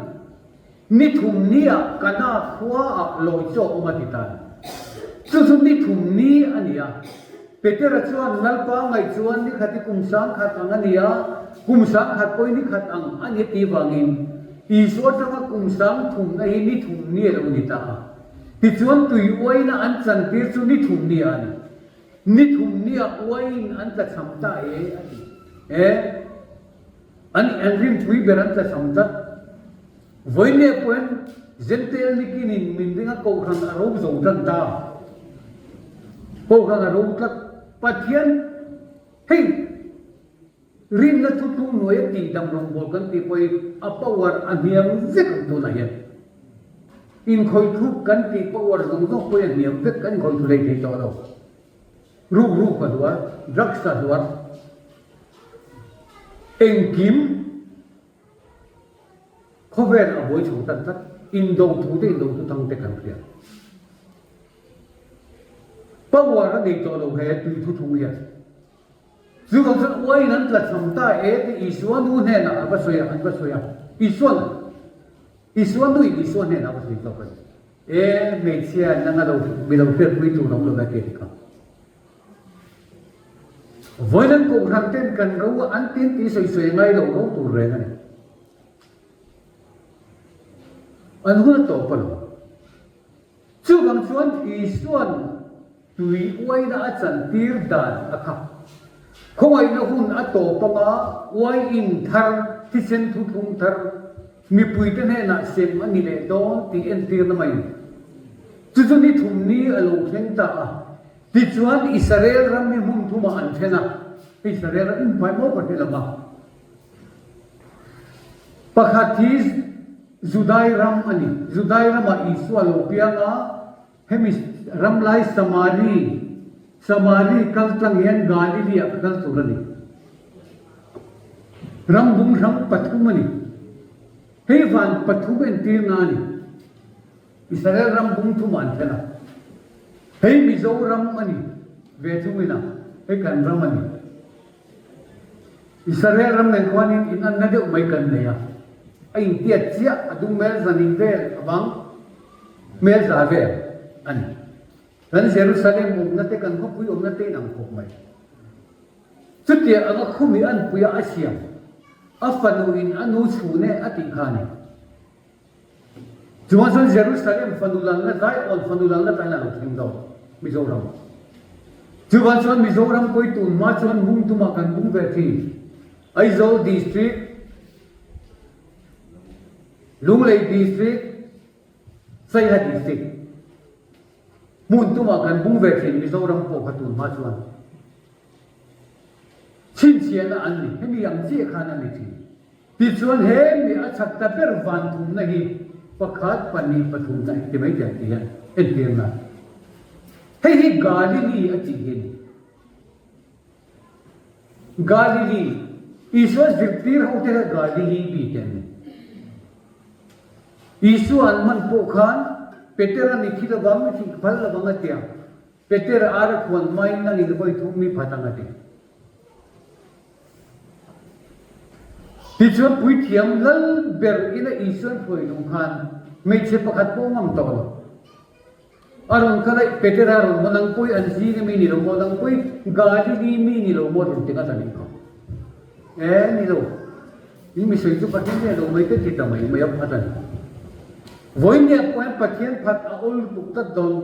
Ni thum niah Kana khuaah lawi chaw awm a ti ta a ni. Chu chu ni thum ni a ni a. Petera chuan Lalpa ngaih chuan ni khat hi kum sangkhat ang a ni a, kum sangkhat pawhin ni khat ang a ni a tih vangin Isua atanga kum sang thumna hi ni thum ni a lo ni ta a. Tichuan tui uaina an chantir chu ni thum ni a ni. Ni thum niah uain an tlachham ta e a ti. E. An an rinpui ber an tlachham tlat. Vawiin pawhin Zentail nikinin min ringa kohhran a ro zo tan ta. Kohhran a ro tlat. Pathian hei rinna thuthlung hnuaia tihdam rawngbâwl kan tih pawh hi a power a hniam vek ang tunah hian. Inkhawithluk kan tih power zawng zawng pawh hi a hniam vek, kan inkhawithlu hlei thei tawh lo. Rukruk a hluar, drugs a hluar, engkim khawvel a buai chho tan tlat, indo thu te indo thu thang te kan hria. Power a nei tawh lo he tui thu thung hian. Chuvang chuan uaiin an tla cham ta e tih Isua nu hnenah a va sawi a, an va sawi a. Isua'n Isua nuin Isua hnenah a va sawi zawk a ni. E hmeichhia nanga lo mi lo hriatpui tur awm lo ve tih kha. Vawiin kohhran ten kan ro an tin tih sawi sawi ngai lo ro tur reng a ni. An hun a tawp a lo. Chuvang chuan Isua'n Tui uaina a chantir dan a kha. Khawngaihna hun a tawp anga uaiin thar, thisen thuthlung thar mipuite hnenah sem a ni leh dawn tih entirna mai a ni. Chu chu ni thum ni a lo thleng ta a. Tichuan Israel ram hi hmun thumah an then a, Israel ram inhmai maw ka hre lo va. Pakhat hi Judai ram a ni. Judai ramah Isua a lo piang a. Hemi ram lai Samari, Samari kal tlang hian Galili ah ka kal tur a ni. Ram bung hrang pathum a ni. Hei van pathum entirna a ni. Israel ram bung thumah an then a. Hei Mizoram a ni ve thungin a, hei kan ram a ni. Israel ram nen khuanin in anna deuh mai kan nei a, a intiat chiah a dung hmel zanin vel avang hmel za vel a ni. Kan Jerusalem awmna te kan khawpui awmna te in ang khawp mai. Chutiang anga khumi anpuia a siam, a fanu in a nu chhun e a tih kha a ni. Chuvang chuan Jerusalem fanu lalna Zion fanu lalna tlaiin a lo thleng dawn Mizoram. Chuvang chuan Mizoram pawi tun hma chuan bung tumah kan bung ve thin. Aizawl District, Lunglei District, Saiha District. Hmun tumah kan bung ve thin Mizoram pawh kha tun hma chuan. Chhinchhiahna an ni, hemi ang chiah khan a ni thin. Tichuan he mi a chak ta ber van thumna hi pakhat, pahnih, pathum ta ti mai teh ang ti hian entirna. Hei hi Galili a tih hi a ni. Galili, Isua zirtir ho te kha Galili mi te an ni. Isua an hman pawh khan Petera mi thi lovang, mi thih phal lovang a tia. Petera ar a khuan hmain nangin vawi thum mi phat ang a ti. Tichuan puithiam lal ber ina Isuan hruai duh khan hmeichhe pakhat pawh ngam tawh lo. A rawn kal a, Petera rawn maw nang pawh hi an zinga mi ni lo maw, nang pawh hi Galili mi ni lo maw rawn ti ngat a nih kha. E, ni lo. In mi sawi chu Pathian nge lo mai te ti ta mai mai a phat a ni. Vawinia pawh hian Pathian phat a awl lutuk tlat dawn.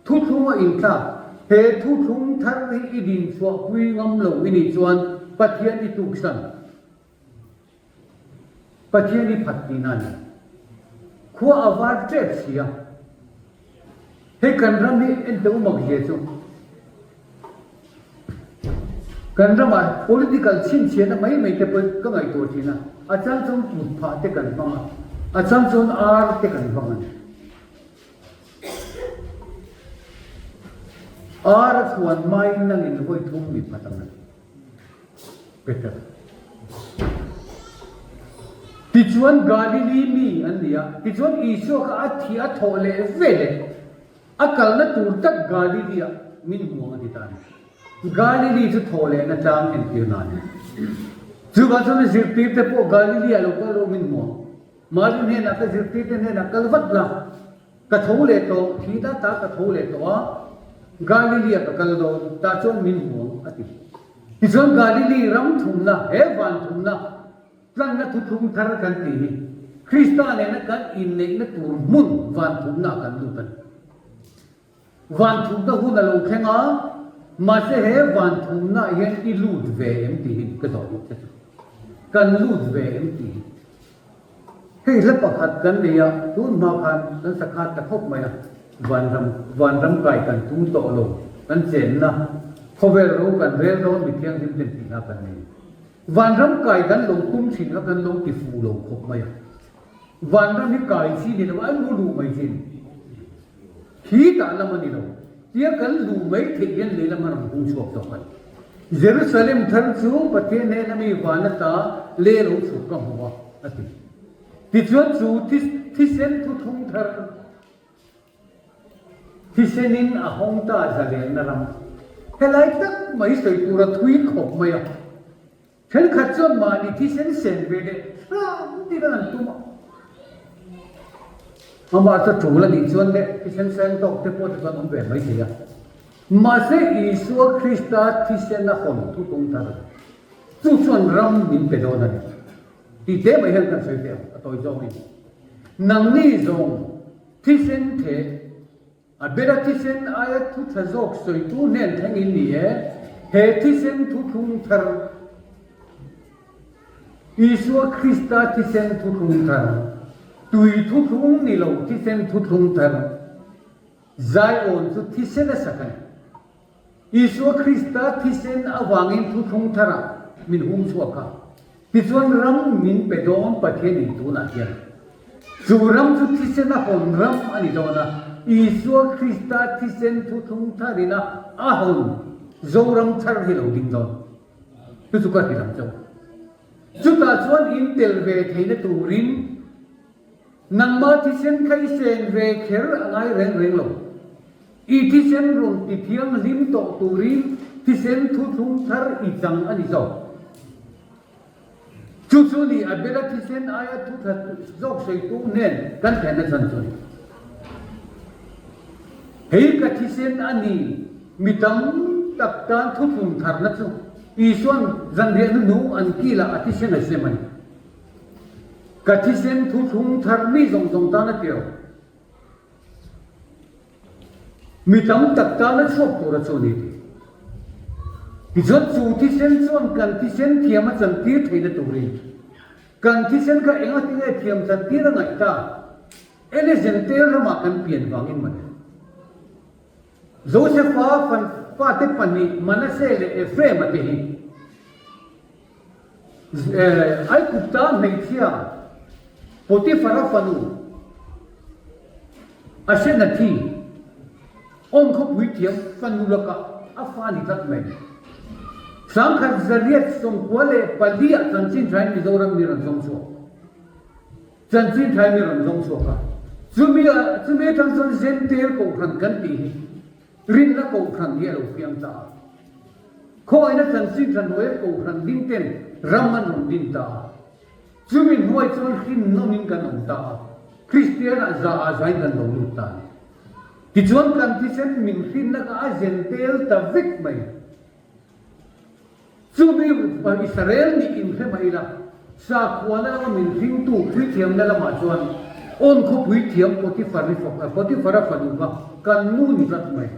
Thuthlung a intlak. He thuthlung thar hi i dinchhuahpui ngam lo i nih chuan Pathian i tuksan. Pathian i phat tihna a ni. Khua a var tep si a. Hei kan ram hi ente umak zia chu kan ramah political chhinchhiahna mai mai te pawh ka ngaihtuah thin a, a chang chuan kut phah te kan hmang a, a chang chuan ar te kan hmang a ni. Ar a chhuan hmain nangin vawi thum mi phat ang a ti. Peter. Tichuan Galili mi an ni a, tichuan Isua kha a thi a thawh leh veleh a kalna tur tak Galili-ah min hmu ang a ti ta a ni. Galili chu thawh lehna tlang entirna a ni. Chuvang chuan a zirtirte pawh Galili-ah lo kal rawh min hmu ang. Mari hnenah ka zirtirte hnenah kal vat la. Ka tho leh tawh, thi ta ta ka tho leh tawh a, Galilee-ah ka kal dawn, tah chuan min hmu ang, a ti. Tichuan Galilee ram thumna, he van thumna, tlanna thuthlung thar kan tih hi, Krista nena kan inneihna tur hmun van thumnaah kan lut a ni. Van thumna hun a lo thleng a, mahse he van thumnaah hian i lut ve em tih hi ka zawh duh che chu. Kan lut ve em tih hi. Hei hla pakhat kan nei a, tun hma khan kan sa khat ta khawp mai a, vanram vanram kai kan tum tawh lo, kan chenna khawvel ro kan rel dawn mi thianghlim ten tih hla kan nei. Vanram kai kan lo tum thin kha kan lo ti fuh lo khawp mai a, vanram hi kai chi ni lo a, an lu luh mai chi a ni. Khi tah lam a ni lo. Tia kan luh mai theih hian lei lam a rawn hung chhuak tawh a ni. Jerusalem thar chu Pathian hnena mi van ata le lo chhuk ka hmu a, a ti. Tichuan chu thisen thuthlung thar thisenin a hawng ta zalenna ram helai tak mai sawi tur a thui khawp mai a. Thenkhat chuan mahni thisen sen ve leh hram tir an tum a. Amah chu tul a nih chuan leh thisen sen tawk te pawh te chuan awm ve mai thei a. Mahse Isua Krista thisen a hawn thutawng thar a ni. Chu chuan ram min pe dawn a ni. Tih te mai hian kan sawi teh ang, a tawi zawngin. Nangni zawng thisen theh A bela thisen aia thu tha zawk sawitu hnen thleng in ni e, he thisen thuthlung thar, Isua Krista thisen thuthlung thar, tui thuthlung ni lo thisen thuthlung thar, Zion chu thisen a sak a ni. Isua Krista thisen avangin thuthlung tharah min hum chhuak a, tichuan ram min pe dawn Pathianin tunah hian. Chu ram chu thisen a hawn ram a ni dawn a, Isua Krista thisen thuthlung tharina a hawn Zoram thar hi lo ding dawn. Chu chu ka hrilh ang chauh. Chutah chuan in tel ve theihna turin Nangmah thisen kha i sen ve kher a ngai reng reng lo. I thisen rawn ti thianghlim tawh turin thisen thuthlung thar i chang a ni zawk. Chu chu ni Abela thisen aia thu tha zawk sawitu hnen kan thlenna chhan chu a ni. Hei ka thisen a ni, mi tam tak tan thuthlung tharna chu Isua'n zanriah hnuhnung an kilah a thisen a sem a ni. Ka thisen thuthlung thar mi zawng zawng tan a tir. Mi tam tak tan a chhuak tur a chu a ni tih. Tichuan chu thisen chuan kan thisen thiam a chantir theihna turin kan thisen kha engatinge thiam chantir a ngaih ta? Elezentel ramah kan pian vangin mawle. Josefa fate pahnih Manase leh Ephraim-a te hi Aigupta hmeichhia Potifara fanu Asenathi awm khawpui thiam fanu lakah a fa ni tlat mai. Sangkhat zariat 94 chanchin thain Mizoram mi rawn zawng chhuak. Chanchin thain mi rawn zawng chhuak a. Chumi chumi atang chuan Zentel Kohhran kan tih hi Rinna Kohhran hi a lo fiam ta a. Khawngaihna chanchin tha hnuaia Kohhran ding ten ram an rawn din ta a. Chumi hnuai chuan hrinnawmin kan awm ta a, Kristianah za ah zain kan lo lut ta a ni. Tichuan kan thisen min hrinna kha a zen tel ta vek mai. Chumi Israel nih inhre mah ila, sakhuana lama min hringtu puithiamna lamah chuan awn khawpui thiam Potifar-i Potifara fanu kha kan nu ni tlat mai.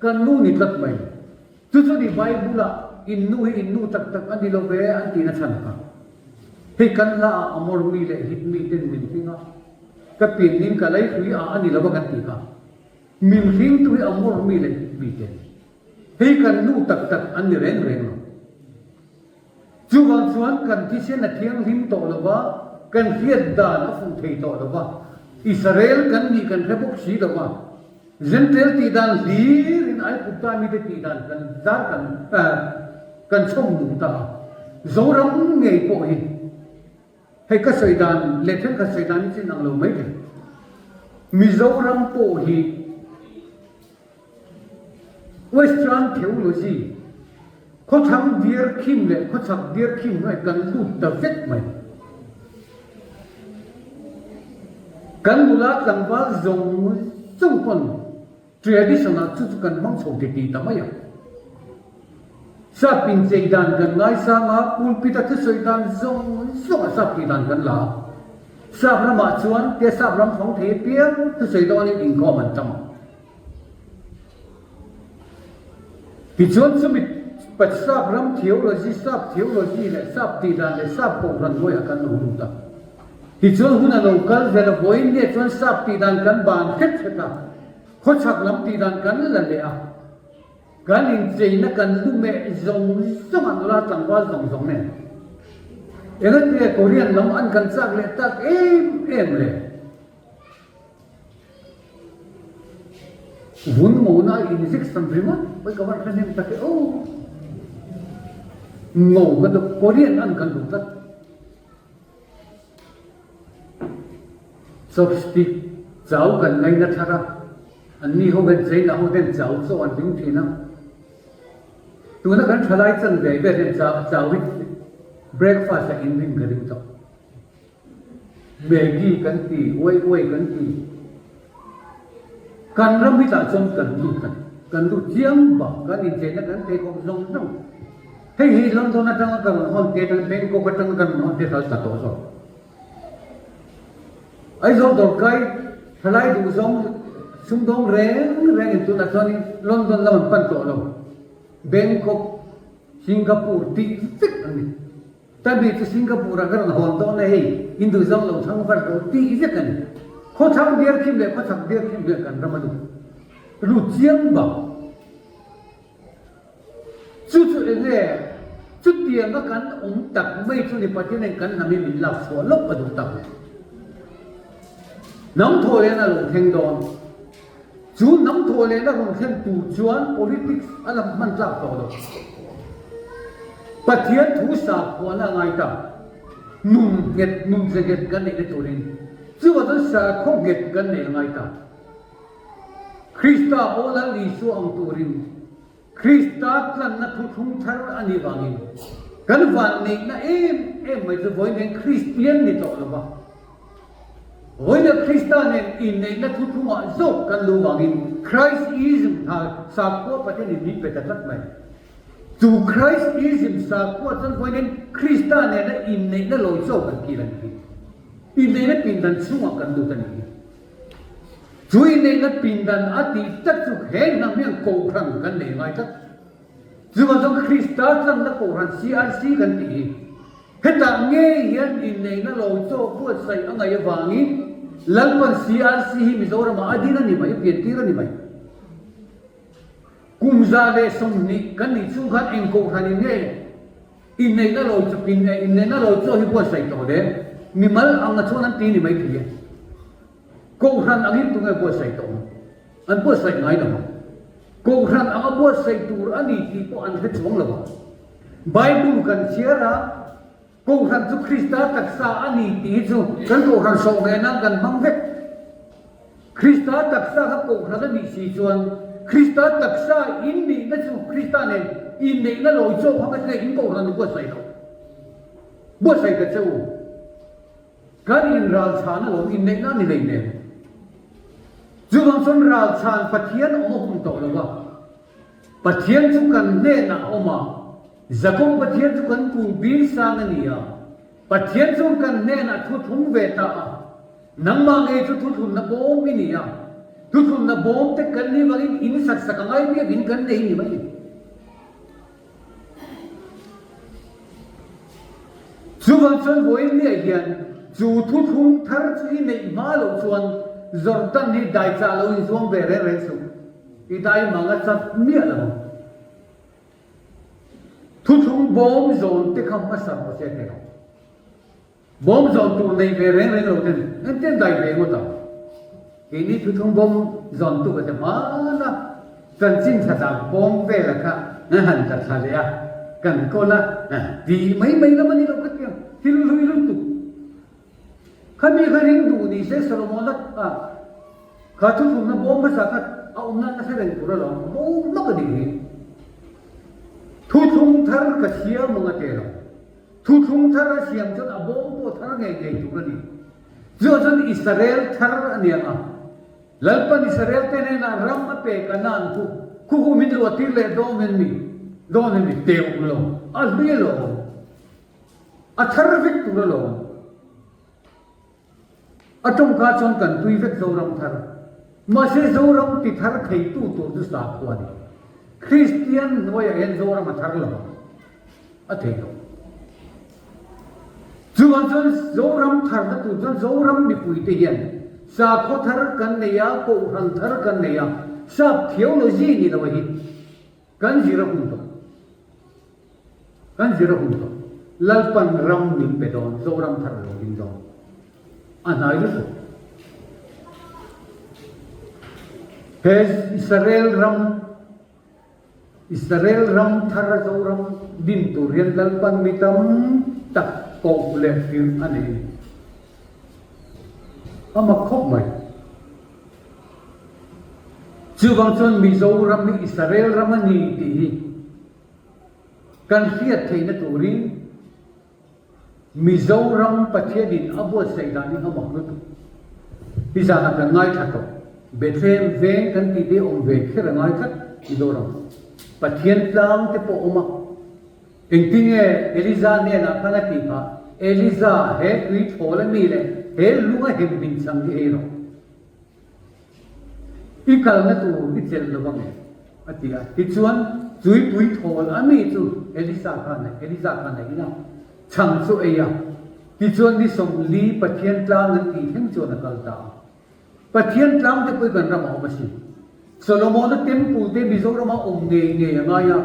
Kan nu ni tlat mai. Chu chu ni Bible-ah in nu hi in nu tak tak a ni lo ve an tihna chhan kha. Hei kan hla ah Amor mi leh Hit mi ten min hring a, ka pianning ka leihlui ah a ni lo a kan tih kha. Min hringtu hi Amor mi leh Hit mi ten. Hei kan nu tak tak an ni reng reng lo. Chuvang chuan kan thisen a thianghlim tawh lo va, kan hriat dan a fuh thei tawh lo va, Israel kan nih kan hre bawk si lo va, Jentail tih dan hlirin Aigupta mite tih dan kan zar kan kan chhawm nung ta a. Zoram ngei pawh hi hei ka sawi dan leh thenkhat sawi dan hi chin ang lo mai thei. Mizoram pawh hi Western theology, khawthlang diar khim leh khawchhak diar khim hnuai kan lut ta vek mai. Kan nula tlangval zawng zawng pawn tradition ah chu chu kan hmang chho ti ti ta mai a. Sap inchei dan kan ngaisang a, pulpit a thusawi dan zawng zawng ah sap tih dan kan la a. Sap ramah chuan tia sap ram fang thei apiang thusawi dawnin inkhawm an tam ang. Tichuan chumi Sap ram theology, sap theology leh sap tih dan leh sap kohhran hnuaiah kan lo lut a. Tichuan hun a lo kal zel a, vawiin nge chuan sap tih dan kan ban hret hret a, khawchhak lam tih dan kan la leh a. Kan incheina kan lu meh zawng zawng a nula tlangval zawng zawng nen. Engatinge Korean lam an kan chak leh tak em em le? Vun ngona a injection ringawt pawh ka van hre hnem tak e aw. Ngo kan duh, Korean an kan duh tlat. Chopstick chau kan ngaina thar a, anni ho hian China ho ten chau chaw an ring thin a. Tuna kan thalai chan ve vel hian chau hi breakfast ah in ring ka ring tawh. Maggi kan ti, uai uai kan ti. Kan ram hi tah chuan kan lut a ni. Kan lut chiang bak, kan incheina kan pheikhawk zawng zawng. Hei hi London atanga ka rawn hawn te atanga Bangkok atanga kan rawn hawn te kha ta tawh zawk. Aizawl dawrkai thalai duhzawng sumdawng reng rengin tunah chuanin London lam an pan tawh lo. Bangkok, Singapore tih vek an ni. Tabi chu Singapore ah ka rawn hawn dawn e hei, in duhzawng lo thang var lo tih vek a ni. Khawthlang diar khim leh khawchhak diar khim hian kan ram a lut lut chiang bang. Chu chu eng nge chutianga kan awm tak mai chu ni Pathian hian kan hnam hi min lak chhuah lawk a duh tak le. Hnam thaw lehna a lo thleng dawn. Chu hnam thaw lehna rawn thlen tur chuan politics a lam hman tlak tawh lo. Pathian thu sakhuana a ngai ta. Nun nghet, nun ze nghet kan neihna turin chuvah chuan sakhaw nghet kan neih a ngai ta. Krista aw Lal Isua ang turin Krista tlanna thuthlung thar a nih vangin kan vanneihna em em mai chu vawiin hian Kristian ni tawh lo va. Vawiina Krista nen inneihna thuthlungah zawk kan luh vangin Christism hna sakhua Pathianin min pe ta tlat mai. Chu Christism sakhua chuan vawiin hian Krista nena inneihna lawi zawk kan kil a nih hi. Inneihna pindan chhungah kan lut a nih hi. Chu inneihna pindan a tih tak chu he hnam hian kohhran kan nei ngai tlat. Chuvang chuan Krista tlanna kohhran CRC kan tih hi hetah ngei hian inneihna lo chaw buatsaih a ngaih avangin Lalpan CRC hi Mizoramah a din a ni mai, a piantir a ni mai. Kum 120 kan nih chhung khan eng kohhranin nge inneihna lo chu pin eh inneihna lo chaw hi buatsaih tawh le? Mimal anga chuan an ti ni mai thei e. Kohhran angin tunge buatsaih tawh ang? An buatsaih ngai lo ang. Kohhran anga buatsaih tur a ni tih pawh an hre chuang lo ang. Bible kan chhiar a, Kohhran chu Krista taksa a ni tih hi chu kan kohhran sawh ve nan kan hmang vek. Krista taksa kha kohhran a nih si chuan Krista taksa in nihna chu Krista nen inneihna lawi chawk hmang a tlek in kohhran in buatsaih lo. Buatsaih ta che u. Kan in ralchhan alawm, inneihna a ni hlei nen. Chuvang chuan ralchhan Pathian awm a hun tawh lo va, Pathian chu kan hnenah a awm a, Jakob Pathian chu kan kulh sang a ni a, Pathian chuan kan hnenah thu thlung ve ta a, Nangmah ngei chu thuthlunna bawm i ni a, thuthlunna bawm te kan ni vangin in sak sak a ngai biakin kan nei ni mai. Chuvang chuan vawiin niah hian chu thuthlung thar chu i neih hma loh chuan Jordan hi dai chah lo in zuang ve reng reng suh. I dai mang a chat miah lo ang. Thuthlung bawm zawn te kha hmasa rawh se teh rawh. Bawm zawn tur nei ve reng reng lo ten engtin dai ve ngawt ang? Keini thuthlung bawm zawn tu ka ti hman a, chanchin tha dak bawm vela kha an han tla thla leh a, kan kawl a, ti mai mai lam a ni lo ka ti ang, thil hlui lutuk. Khami kha ring duh ni se Solomona kha kha thuthlungna bawm hmasa kha a awmna nasa reng tur alawm, bo mak a nih hi. Thuthlung thar ka siam ang a ti lo. Thuthlung thar a siam chuan a bawm pawh thar ngei ngei tur a ni. Chu chuan Israel thar a ni ang a. Lalpan Israel te hnenah ram a pek a nan khu khu hu min luah tir leh dawn en mi dawn en mi teuh lo a hlui alawm. A thar vek tur alawm. A tawngka chuan kan tui vek Zoram thar. Mahse Zoram ti thar theitu tur chu sakhua a ni. Kristian hnuaiah hian Zoram a thar lo ang. A thei lo. Chuvang chuan Zoram tharna tur chuan Zoram mipuite hian sakhaw thar kan nei a, kohhran thar kan nei a, sap theology ni lo a hi kan zir a hun tawh. Kan zir a hun tawh. Lalpan ram min pe dawn, Zoram thar a lo ding dawn. A hnai lutuk. He Israel ram, Israel ram thar a Zoram din tur hian Lalpan mi tam tak koh leh tirh a nei a ni. A mak khawp mai. Chuvang chuan Mizoram hi Israel ram a ni tih hi Kan hriat theihna turin Mizoram Pathianin a buatsaih dan hi a mak lutuk. Hi zanah kan ngaithla tawh. Bethlehem veng kan tih te awm ve kher a ngai tlat Mizoram. Pathian tlang te pawh awm a. Engtinge Eliza hnenah khan a tih phah, Eliza, he tui thawl a mi leh he lung a hem min chang hi ei rawh. I kalna tur i chelh lo ang e, a ti a. Tichuan, tuipui thawl a mi chu Elisa khan a Elisa khan a in a, chhang chu ei a. Tichuan, ni 40 Pathian tlang an tih thleng chuan a kal ta a. Pathian tlang te pawh hi kan ramah a awm asin. Solomona temple te Mizorama awm ngei ngei a ngai a,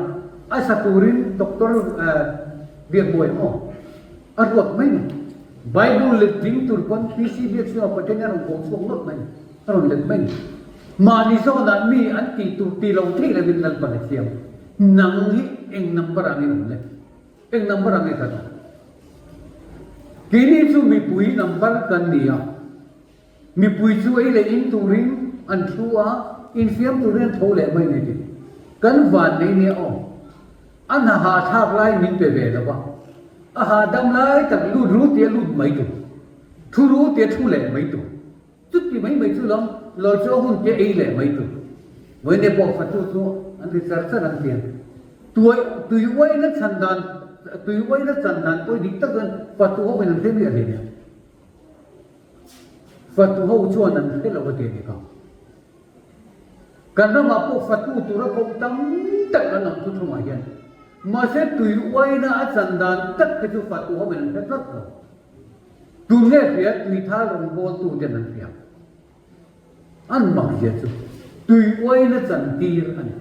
a sa turin Doctor Biakbawi maw a ruat mai ni. Bible let ding tur pawn PC Biaksinga Pathian a rawn kawh chhuak nawlh mai ni, a rawn let mai ni. Mahni zawnah mi an tih tur ti lo theih lovin Lalpan a thiam. Nang hi eng number ah nge awm le? Eng number ah nge kan awm? Keini chu mipui number kan ni a. Mipui chu ei leh in turin an thu a, infiam turin an tho leh mai ni tih kan van nei nia aw. A hna hahthlak lai min pe ve lo va, a hahdam lai tak lut ru tia lut mai tur, thu ru tia thu leh mai tur, chuti mai mai chu lam lawi chu a hun tia ei leh mai tur. Vawiin pawh fatu chu an ri char char an ti a, tuai tui uaina chhan dan tui uaina chan dan pawh dik tak chuan fatu ho in an hre miah hle nia. Fatu ho chuan an hre lo a ti a ni kha. Kan ramah pawh fatu tura koh tam tak an awm thuthlungah hian mahse tui uaina a chan dan tak kha chu fatu ho in an hre tlat lo. Tun nge hria tui thal rawngbawltu ten an hria. An mak zia chu tui uaina chan tir a ni.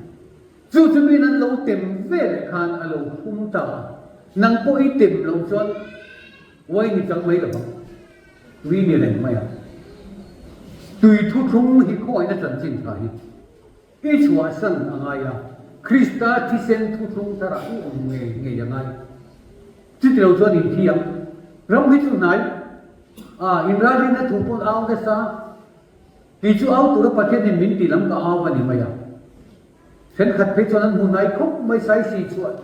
Chu chu min an lo tem ve leh khan a lo phum ta a, nang pawh i tem loh chuan uai ni chang mai lo vang, tui ni reng mai a. Tui thuthlung hi khawngaihna chanchin tha hi i chhuahsan a ngai a, Krista thisen thuthlung tharah i awm ngei ngei a ngai. Chuti lo chuan in thi ang. Ram hi chu hnai a, inralrinna thu pawn au nasa. Kei chu au tura Pathianin min tih lam ka au a ni mai a. Thenkhat phei chuan an hmu hnai khawp mai Saisi chuan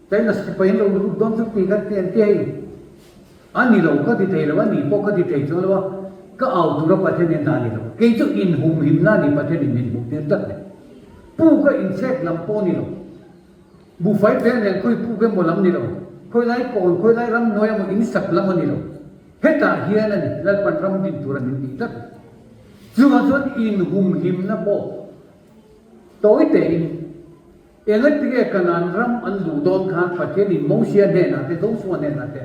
China sipai an lo lut dawn chu tih kha ti an ti hei. A ni lo ka ti thei lo, a ni pawh ka ti thei chuang lo a, ka au tura Pathian in a ni lo. Kei chu inhumhimna a ni Pathian in min hmuh tir tlat le. Puk a inchhek lam pawh a ni lo. Buhfai peng nen khawi puk emaw lam ni lo, khawi lai kawn, khawi lai ramhnuai emaw insak lam a ni lo. Hetah hian a ni Lalpan ram din tura min tih tlat. Chuvang chuan inhumhimna pawh tawi tein Engatinge Kanaan ram an luh dawn khan Pathianin Mosia hnenah te Josua hnenah te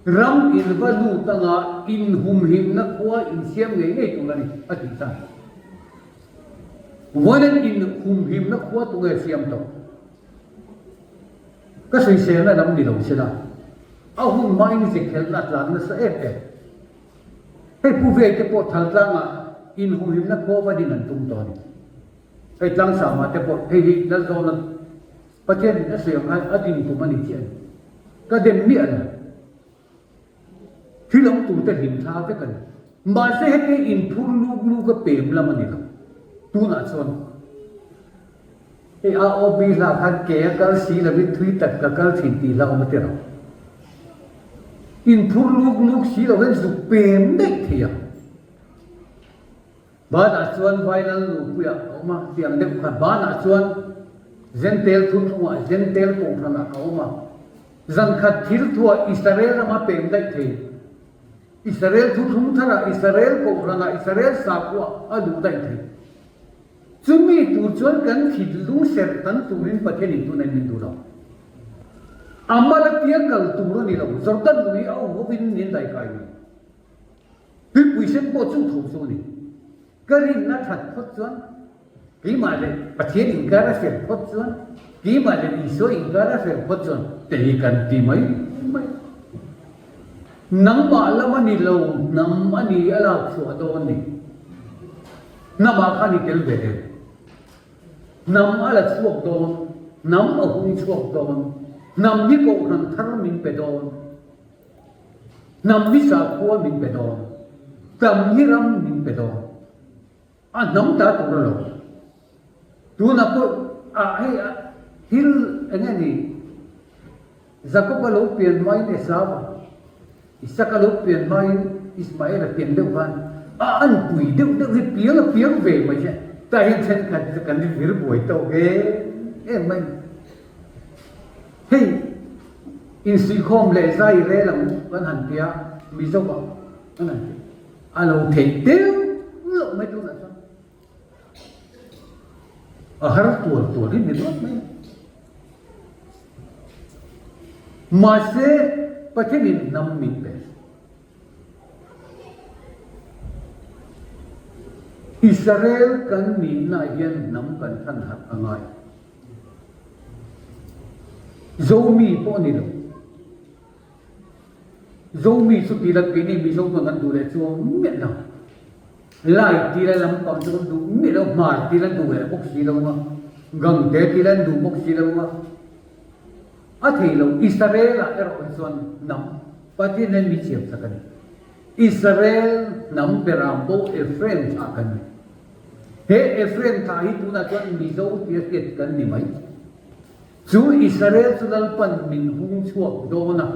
ram in va lut anga inhumhimna khua insiam ngei ngei tur a ni a tih chhan. Vawiin inhumhimna khua tunge siam tawh? Ka sawiselna lam ni lo sela a hun hmain zekhelhna a tlan nasa em em. Hei Pu Vei te pawh Thaltlangah inhumhimna khua va din an tum tawh a ni. Hei Tlangsama te pawh hei hi Lalzawna Pathianin a sawi ang khan a din tum a ni chiah a ni. Ka dem miah lo. Thil awm turte hlim thla vek a ni. Mahse heti inphur luk luk a pem lam a ni lo. Tunah chuan hei AOB hla khan ke a kal si lovin thui tak ka kal thin tih hla awm a ti lo. Inphur luk luk si lo hian zuk pem daih thei ang. Banah chuan Vailal Nupuiah ka awm a, tiang deuh kha. Banah chuan Zentel thuthlungah Zentel kohhranah ka awm a. Zankhat thil thuah Israel rama pem daih thei. Israel thuthlung tharah Israel kohhranah Israel sakhuah a luh daih thei. Chumi tur chuan kan thinlung serh tan turin Pathianin tuna min duh lo. A mal atia kal tur a ni lo, Jordan lui a awm hovin min daikai ni. Tuipui sen pawh chu tho chu a ni. Ka rinna that phawt chuan keimah leh Pathian inkar a fel phawt chuan, keimah leh Isua inkar a fel phawt chuan te hi kan ti mai mai. Nangmah lam a ni lo, hnam a ni a lak chhuah dawn ni. Hnamah khan i tel ve em? Hnam a la chhuak dawn, hnam a hung chhuak dawn, hnam hi kohhran thar min pe dawn. Hnam hi sakhua min pe dawn, hnam hi ram min pe dawn. A hnam ta tur a lo. Tunah pawh ah hei thil eng nge ni Jakob a lo pian hmain Esau a, Isaka lo pian hmain Ismael a pian deuh khan a anpui deuh deuh hi piang a piang ve mai che. Tah hian thenkhat hi chu kan vir buai tawk em em mai. Hei insuihkhawm leh zai rel ang kan han ti a, Mizo ah kan han ti. A lo theih deuh loh mai tunah chuan a har tual tual hi ni ringawt mai a. Mahse Pathianin hnam min pe. Israel kan nihna hian hnam kan than harh a ngai. Zomi pawh a ni lo. Zomi chu tila keini Mizo chuan kan duh leh chuang miah lo. Lai tila lampang chu kan duh miah lo, hmar tila an duh leh bawk si lo a, Gangte tila an duh bawk si lo a. A thei lo, Israel-ah erawh hi chuan hnam Pathian hian mi thiam sak a ni. Israel hnam beram bo Ephraim thlah kan ni. He Ephraim thlah hi tunah chuan Mizo tia hriat kan ni mai. Chu Israel chu Lalpan min hung chhuak dawn a.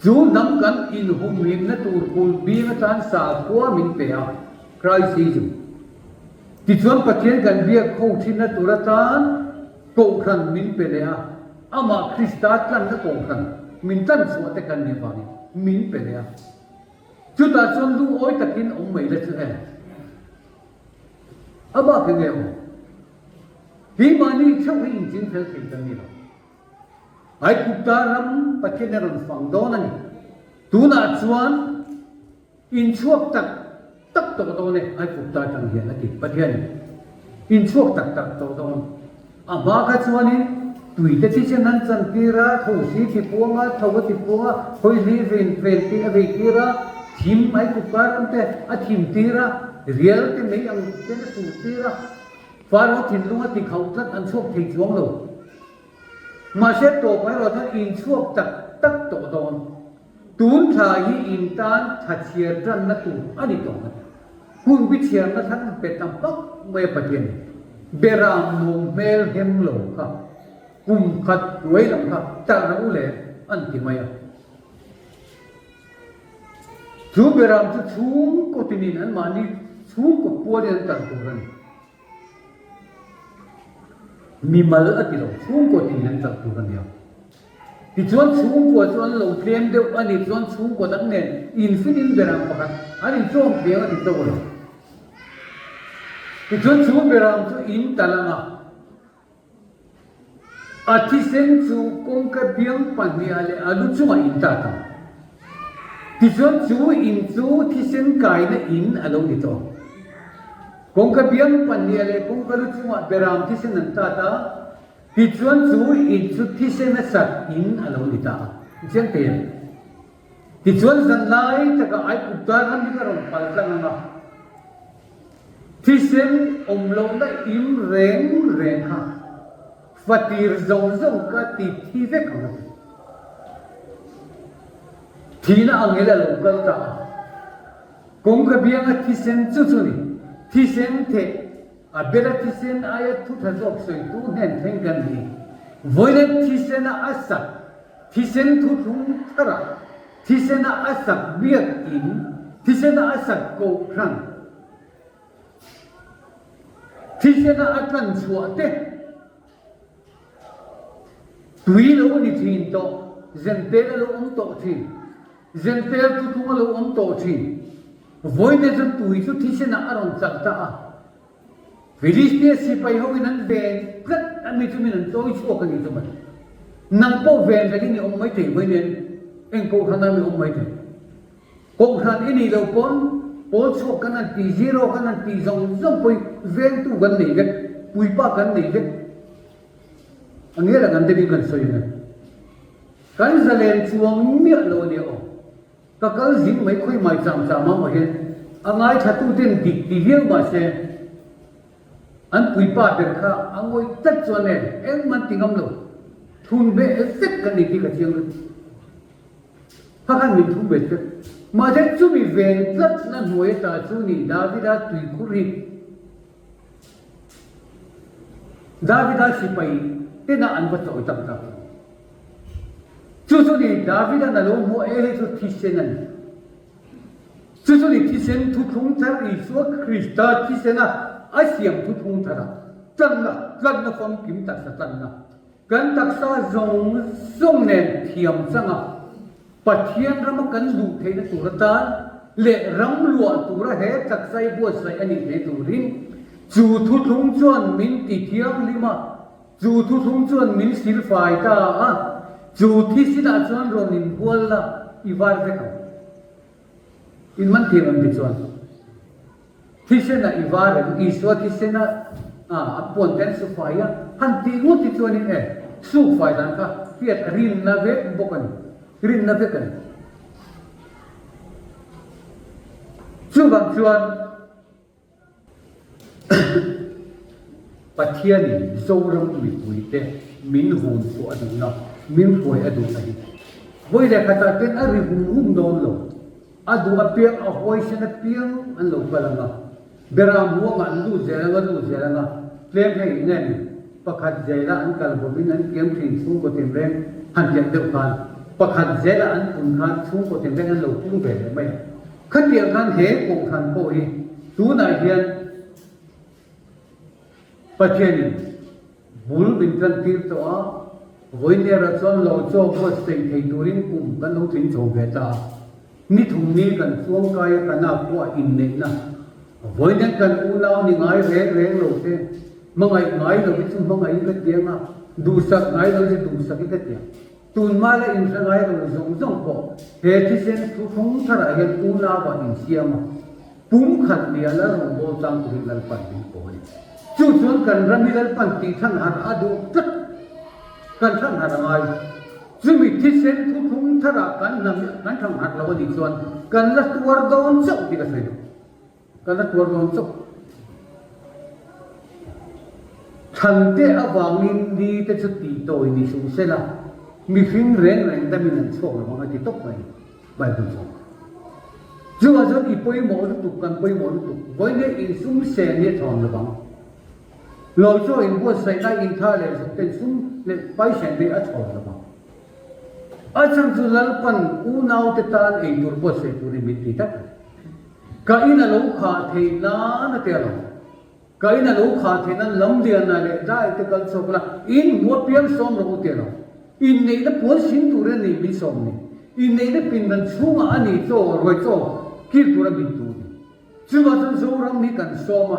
Chu hnam kan inhumhimna tur kul bing atan sakhua min pe a, Christ hi chu. Tichuan Pathian kan biak ho thinna tur atan Kohhran min pe leh a, amah Krista tlanna Kohhran min tlan chhuah te kan nih avangin min pe leh a. Chutah chuan lungawi takin awm mai la chu em? A bak eng nge awm? Keimahni theuh hi inching fel thei kan ni lo. Aigupta ram Pathian a rawn fang dawn a ni. Tunah chuan Inchhuak tak tak tawh dawn e, Aigupta atang hian a ti. Pathianin inchhuak tak tak tawh dawn. A hma kha chuanin tuite thisen an chantir a, thosi ti puang a, tho a ti puang a, khawihli ven ven te a vei tir a, thim Aigupta ram te a thim tir a, rial te mei ang ten a sur tir a, Faro thinlung a ti khauh tlat an chhuak thei chuang lo. Mahse tawp erawh chuan inchhuak tak tak tawh dawn. Tun thla hi in tan thla chhiar tanna tur a ni tawh a ti. Hun bi chhiarna thlan pe ta hmak mai a Pathian in. Beram nuam hmel hem lo kha kum khat hnuai lam kha tarh u le an ti mai a. Chu beram chu chhungkaw tinin anmahni chhungkaw pualin an talh tur a ni. Mimal a ti lo, chhungkaw tinin an talh tur a ni a. Tichuan chhungkua chu an lo tlem deuh a nih chuan chhungkaw dang nen infitin beram pakhat an inchawm thei ang a ti chauh lo. Tichuan chu beram chu in talh ang a. A thisen chu kawngka biang pahnihah leh a lu chungah in tat ang. Tichuan chu in chu thisen kaina in a lo ni tawh. Kawngka biang pahnihah leh kawngka lu chungah beram thisen an tat a, tichuan chu in chu thisen a sat in a lo ni ta a. Chiang thei em? Tichuan zanlai takah Aigupta ram hi ka rawn pal tlang ang a. Thisen awm lohna im reng reng kha fatir zawng zawng ka ti thi vek ang a ti. Thihna angel a lo kal ta a, kawngka bianga thisen chu chu ni, thisen theh a bela thisen aia thu tha zawk sawitu hnen thleng kan ni. Vawilet thisena a sak thisen thuthlung tharah thisena a sak biakin thisena a sak kohhran, Thisena a tlan chhuah te tui lo ni thin tawh, zentel a lo awm tawh thin, zentel chu thung a lo awm tawh thin. Vawiin chu tui chu thisenah a rawn chak ta a. Filistia sipai hoin an ven tlat a mi chu min an chawi chhuak a ni chu mawle. Nang pawh ven rengin i awm maithei vawiin eng kohhranah mi awm maithei. Kohhran i nih loh pawn pawl chhuak kan han tih, zero kan han tih zawng zawng pawhin vengtu kan nei vek, puipa kan nei vek. A nge la kan deuhin kan sawi ang e. Kan zalen chuang miah lo a nia aw. Ka kal zing mai khawi mai cham cham ang aw hian a ngaithlatuten dik ti viau mahse an puipa ber kha a ngawih tlat chuan e engmah an ti ngam lo. Thun ve vek kan ni tih ka chiang lutuk. Kha khan min thu ve tlat. Mahse chumi ven tlatna hnuai ata chu ni Davida tuikhur hi Davida sipai tena an va chawi tak tak. Chu chu ni Davida'n a lo hmuh e hei chu thisen a ni. Chu chu ni thisen thuthlung thar Isua Krista thisena a siam thuthlung thara tlanna, tlanna famkim taksa tlanna. Kan taksa zawng zawng nen thiam changa Pathian rama kan luh theihna tur atan leh ram luah tura he taksa i buatsaih a nih theih turin chu thuthlung chuan min ti thianghlim a, chu thuthlung chuan min silfai ta a, chu thisinah chuan rawn inbual la i var vek ang. In man thiam ang ti chuan. Thisena i var em? Isua thisena a puan te an su fai a, han tih ngawt hi chuanin e, suk fai dan kha hriat a rinna vek bawk a ni, rinna vek a ni. Chuvang chuan Pathianin Zoram mipuite min hun chhuah a duhna, min hruai a duhna hi vawi leh khatah ten a ri hum hum dawn lo. A duh apiang, a huaisen apiang an lo kal ang a, Beram huangah an lut zel ang a, lut zel ang a, tlem hei nen pakhat zela an kal bawkin an kiam thin chhungkaw tinreng han tiang deuh khan pakhat zela an pun khan chhungkaw tinreng an lo pung ve leh mai a. Khatiang khan he kohhran pawh hi tunah hian Pathianin bul min tantir tawh a, vawinerah chuan lo chaw buatsaih thei turin kum kan lo tling chho ve ta a. Ni thum ni kan chuangkai a kana pawh a inneihna. Vawinet kan unau ni ngai reng reng lo te, hmangaih ngai lo hi chu hmangaihin ka tiang a, duhsak ngai lo hi chu duhsak hi ka tiang. Tunhma la inhre ngai lo zawng zawng pawh he thisen thuthlung tharah hian unau ah insiam a, pumkhat nia lal rawngbâwl tlang turin Lalpan min pawl a ni. Chu chuan kan ram hi Lalpan tih than harh a duh tlat, kan than harh a ngai. Chumi thisen thuthlung tharah kan hnam kan thang harh lo a nih chuan kan la tuar dawn chauh tih ka sawi duh. Kan la tuar dawn chauh. Thlan te avangin ni te chu tih tawi ni suh se la, mihring reng reng damin an chhuak lo ang a ti tawp mai Bible chuan. Chuvang chuan i pawimawh lutuk, kan pawimawh lutuk, vawiin insum sen hi a thawn lo vang. Lawi chaw inbuatsaihna intha leh zuk ten sum leh paisen te hi a thawn lo vang. A chhan chu Lalpan unaute tan ei tur buatsaih turin min ti tlat a ni. Ka in a lo khah theih nan a ti a lo. Ka in a lo khah theih nan lamliana leh dai te kal chhuak ula, in hmu apiang sawm rawh u ti a lo. Inneihna puan sin tur a ni min sawm ni. Inneihna pindan chhungah a ni chaw, ruai chaw kil tura min tu ni. Chuvah chuan Zoram hi kan sawm a,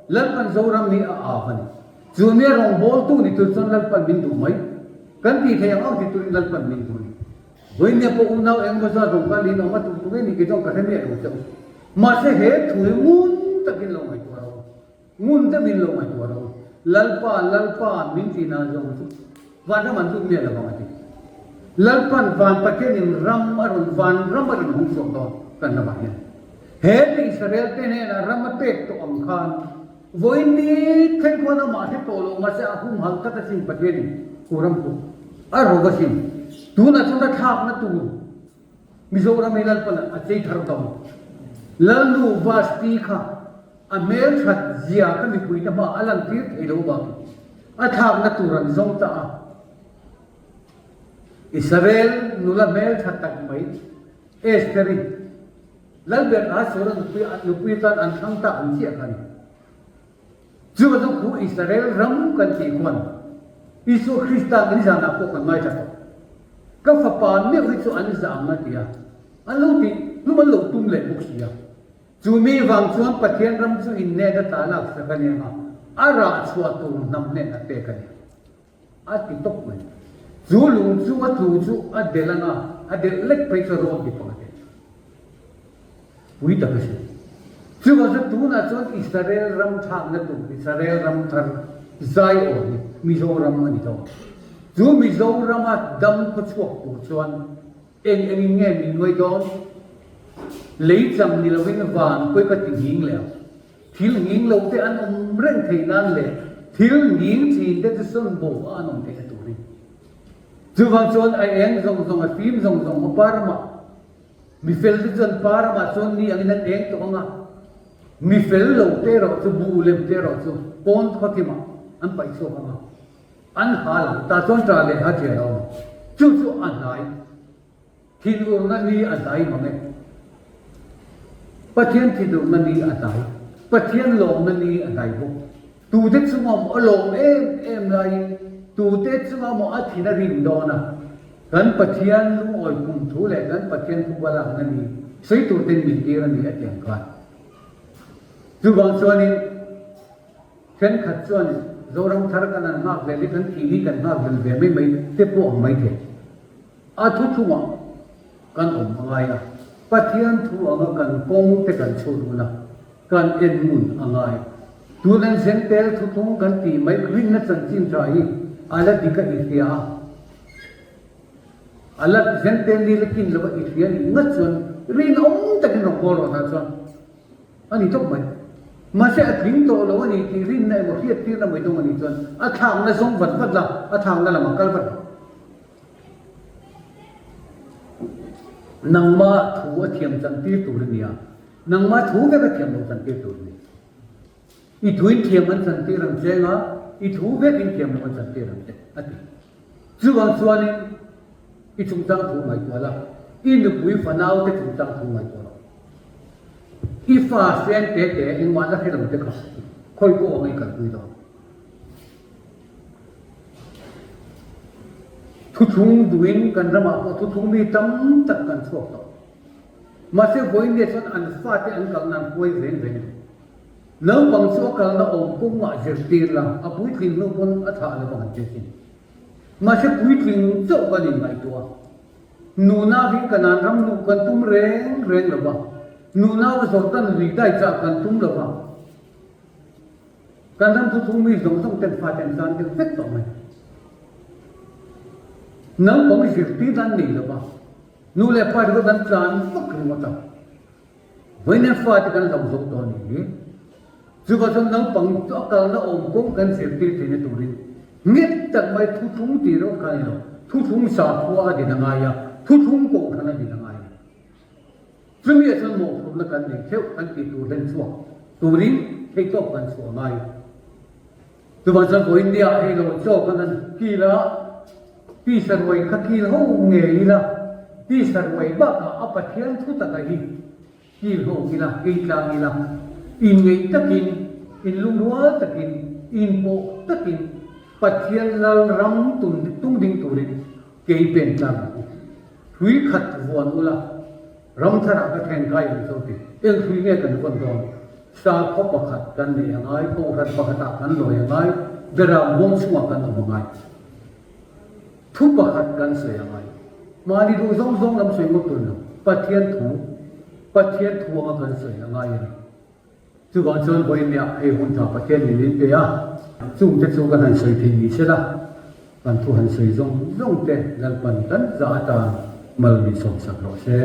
Lalpan Zoram hi a av a ni. Chu nia rawngbawltu ni tur chuan Lalpan min duh mai. Kan tih theih ang ang ti turin Lalpan min duh a ni. Vawinia pawh unau engemaw zat rawn kal in awm a tum tum em ni kei chuan ka hre miah lo che u. Mahse he thu hi ngun takin lo ngaihtuah rawh u. Ngun deuhin lo ngaihtuah rawh u. Lalpa, Lalpa min ti nan zawng chu vanram an lut miah lo vang a ti. Lalpan van Pathianin ram a rawn van ram a rawn hung chhuak dawn kan ramah hian. He ti Israel te hnenah ram a pek tawh ang khan vawiin ni thleng khuan amah hre tawh lo mahse a humhalh tlat asin Pathianin ku ram chu a rawk asin. Tunah chuan a thlakna tur Mizoram hi Lalpan a chei thar dawn. Lalnu Vasti kha a hmelthat zia kha mipuite hmaah a lantir thei lo bangin a thlakna tur an zawng ta a. Israel nula hmeltha tak mai Estheri Lalber Ahasuera nupui nupui atan an thlang ta ang chiah kha a ni. Chu chu khu Israel ram kan tih khuan Isua Krista kan zanah pawh kan ngaithla tawh. Ka fapa meuh hi chu an zah ang a ti a, an lo tih hlum an lo tum leh bawk si a. Chu mi vang chuan Pathian ram chu inhnen a tla lak sak a ni ang a, a rah chhuah tur hnam hnen a pek a ni. A ti tawp mai. Chu lung chu a tlu chu a delh ang a, a delh lek phei chu a rawn ti pakhat e. Pui tak a si. Chuvang chuan tunah chuan Israel ram thlakna tur, Israel ram thar Zion hi Mizoram a ni dawn. Chu Mizorama dam khawchhuak tur chuan eng engin nge min nuai dawn? Lei chang ni lovin van pawi ka ti nghing leh ang. Thil nghing lo te an awm reng theih nan leh thil nghing thin te chu sawn bo a an awm theihna turin. Chuvang chuan a eng zawng zawng, a fim zawng zawng a pa ramah mi fel te chuan pa ramah chuan ni angin an eng tawh ang a, mi fel lo te erawh chu buh lem te erawh chu pawn khawthimah an paih chhuak ang a, an hal ang. Tah chuan ṭah leh ha ṭial a awm. Chu chu a hnai. Thinurna ni a hnai mang e. Pathian thinurna ni a hnai. Pathian lawmna ni a hnai bawk. Tute chunga maw a lawm em em laiin tute chunga maw a thin a rim dawn a. Kan Pathian lungawi kum thu leh kan Pathian thupa lakna ni sawi tur ten min tir a ni a ti ang khan. Chuvang chuanin thenkhat chuan Zoram thar kan han nghak vel hi kan thih ni kan nghak vel ve mai mai te pawh ang maithei. A thu chungah kan awm a ngai a, Pathian thu anga kan kawng te kan chhut hun a, kan en ngun a ngai. Tunan Zentel thuthlung kan tih mai rinna chanchin tha hi a la dik a i hria a, a la Zentel ni la kin lova i hria nih ngat chuan rinawm takin rawn kawl rawh tah chuan a ni tawp mai. Mahse a tling tawh lo a ni tih rinna emaw hriattirna mai dawng a nih chuan a thlakna zawng vat vat la, a thlakna lamah kal vat rawh. Nangma thu a thiam chantir tur a ni a, nangma thu vek a thiam lo chantir tur a ni. I thuin thiam an chantir ang che anga, i thu vekin thiam lo an chantir ang che, a ti. Chuvang chuanin i chungchang thu ngaihtuah la, i nupui fanaute chungchang thu ngaihtuah rawh. I fa sen te te engmah la hre lo te kha khawi pawh ang i kalpui dawn. Thuthlung duhin kan ramah pawh thuthlung mi tam tak kan chhuak tawh. Mahse vawiin chuan an fate an kalna an huai reng reng lo. Naupang chu a kalna awm kawngah zirtir la, a puitling hnu pawn a thlah lo vang an ti asin. Mahse puitling chauh kan inngaihtuah a. Nunau hi Kanaan ram luh kan tum reng reng lo va, nunau a Jordan lui dai chah kan tum lo va. Kan ram thuthlung mi zawng zawng ten fate an zan deuh vek tawh mai. Naupang zirtir an nei lo va, nu leh pa ringawt an tlan vak ringawt a. Vawiin fate kan hlauh zo tawh a nih hi. Chuvah chuan naupang chu a kalna awm kawng kan zirtir theihna turin nghet tak mai thuthlung tih ringawt kha a ni lo. Thuthlung sakhua a din a ngai a, thuthlung kohhran a din a ngai a ni. Chumi ah chuan mawhphurhna kan nei theuh kan tih tur hlen chhuak turin theihtawp kan chhuah ngai. Chuvang chuan vawiin nia hei lo chaw kan han kil a. Tisa ruai kha kil ho ngei ila, tisa ruai bakah a Pathian thu taka hi kil ho ila, ei tlang ila, inngeih takin, inlungrual takin, inpawh takin Pathian lal ram tung ding turin kei pen tlang ang u. Hrui khat vuan ula, ram tharah ka then kai ang cho ti. Eng hrui nge kan vawn dawn? Sakhaw pakhat kan nei a ngai, kohhran pakhatah kan lawi a ngai, beram huang chungah kan awm a ngai. Thu pakhat kan sawi a ngai. Mahni duh zawng zawng lam sawi ngawt tur lo, Pathian thu, Pathian thu anga kan sawi a ngai a ni. Chuvang chuan vawiinniah hei hun tha Pathian min min pe a, chungte chu kan han sawi thei ni sela, kan thu han sawi zawng zawng te Lalpan kan za atan mal min sawmsak rawh se.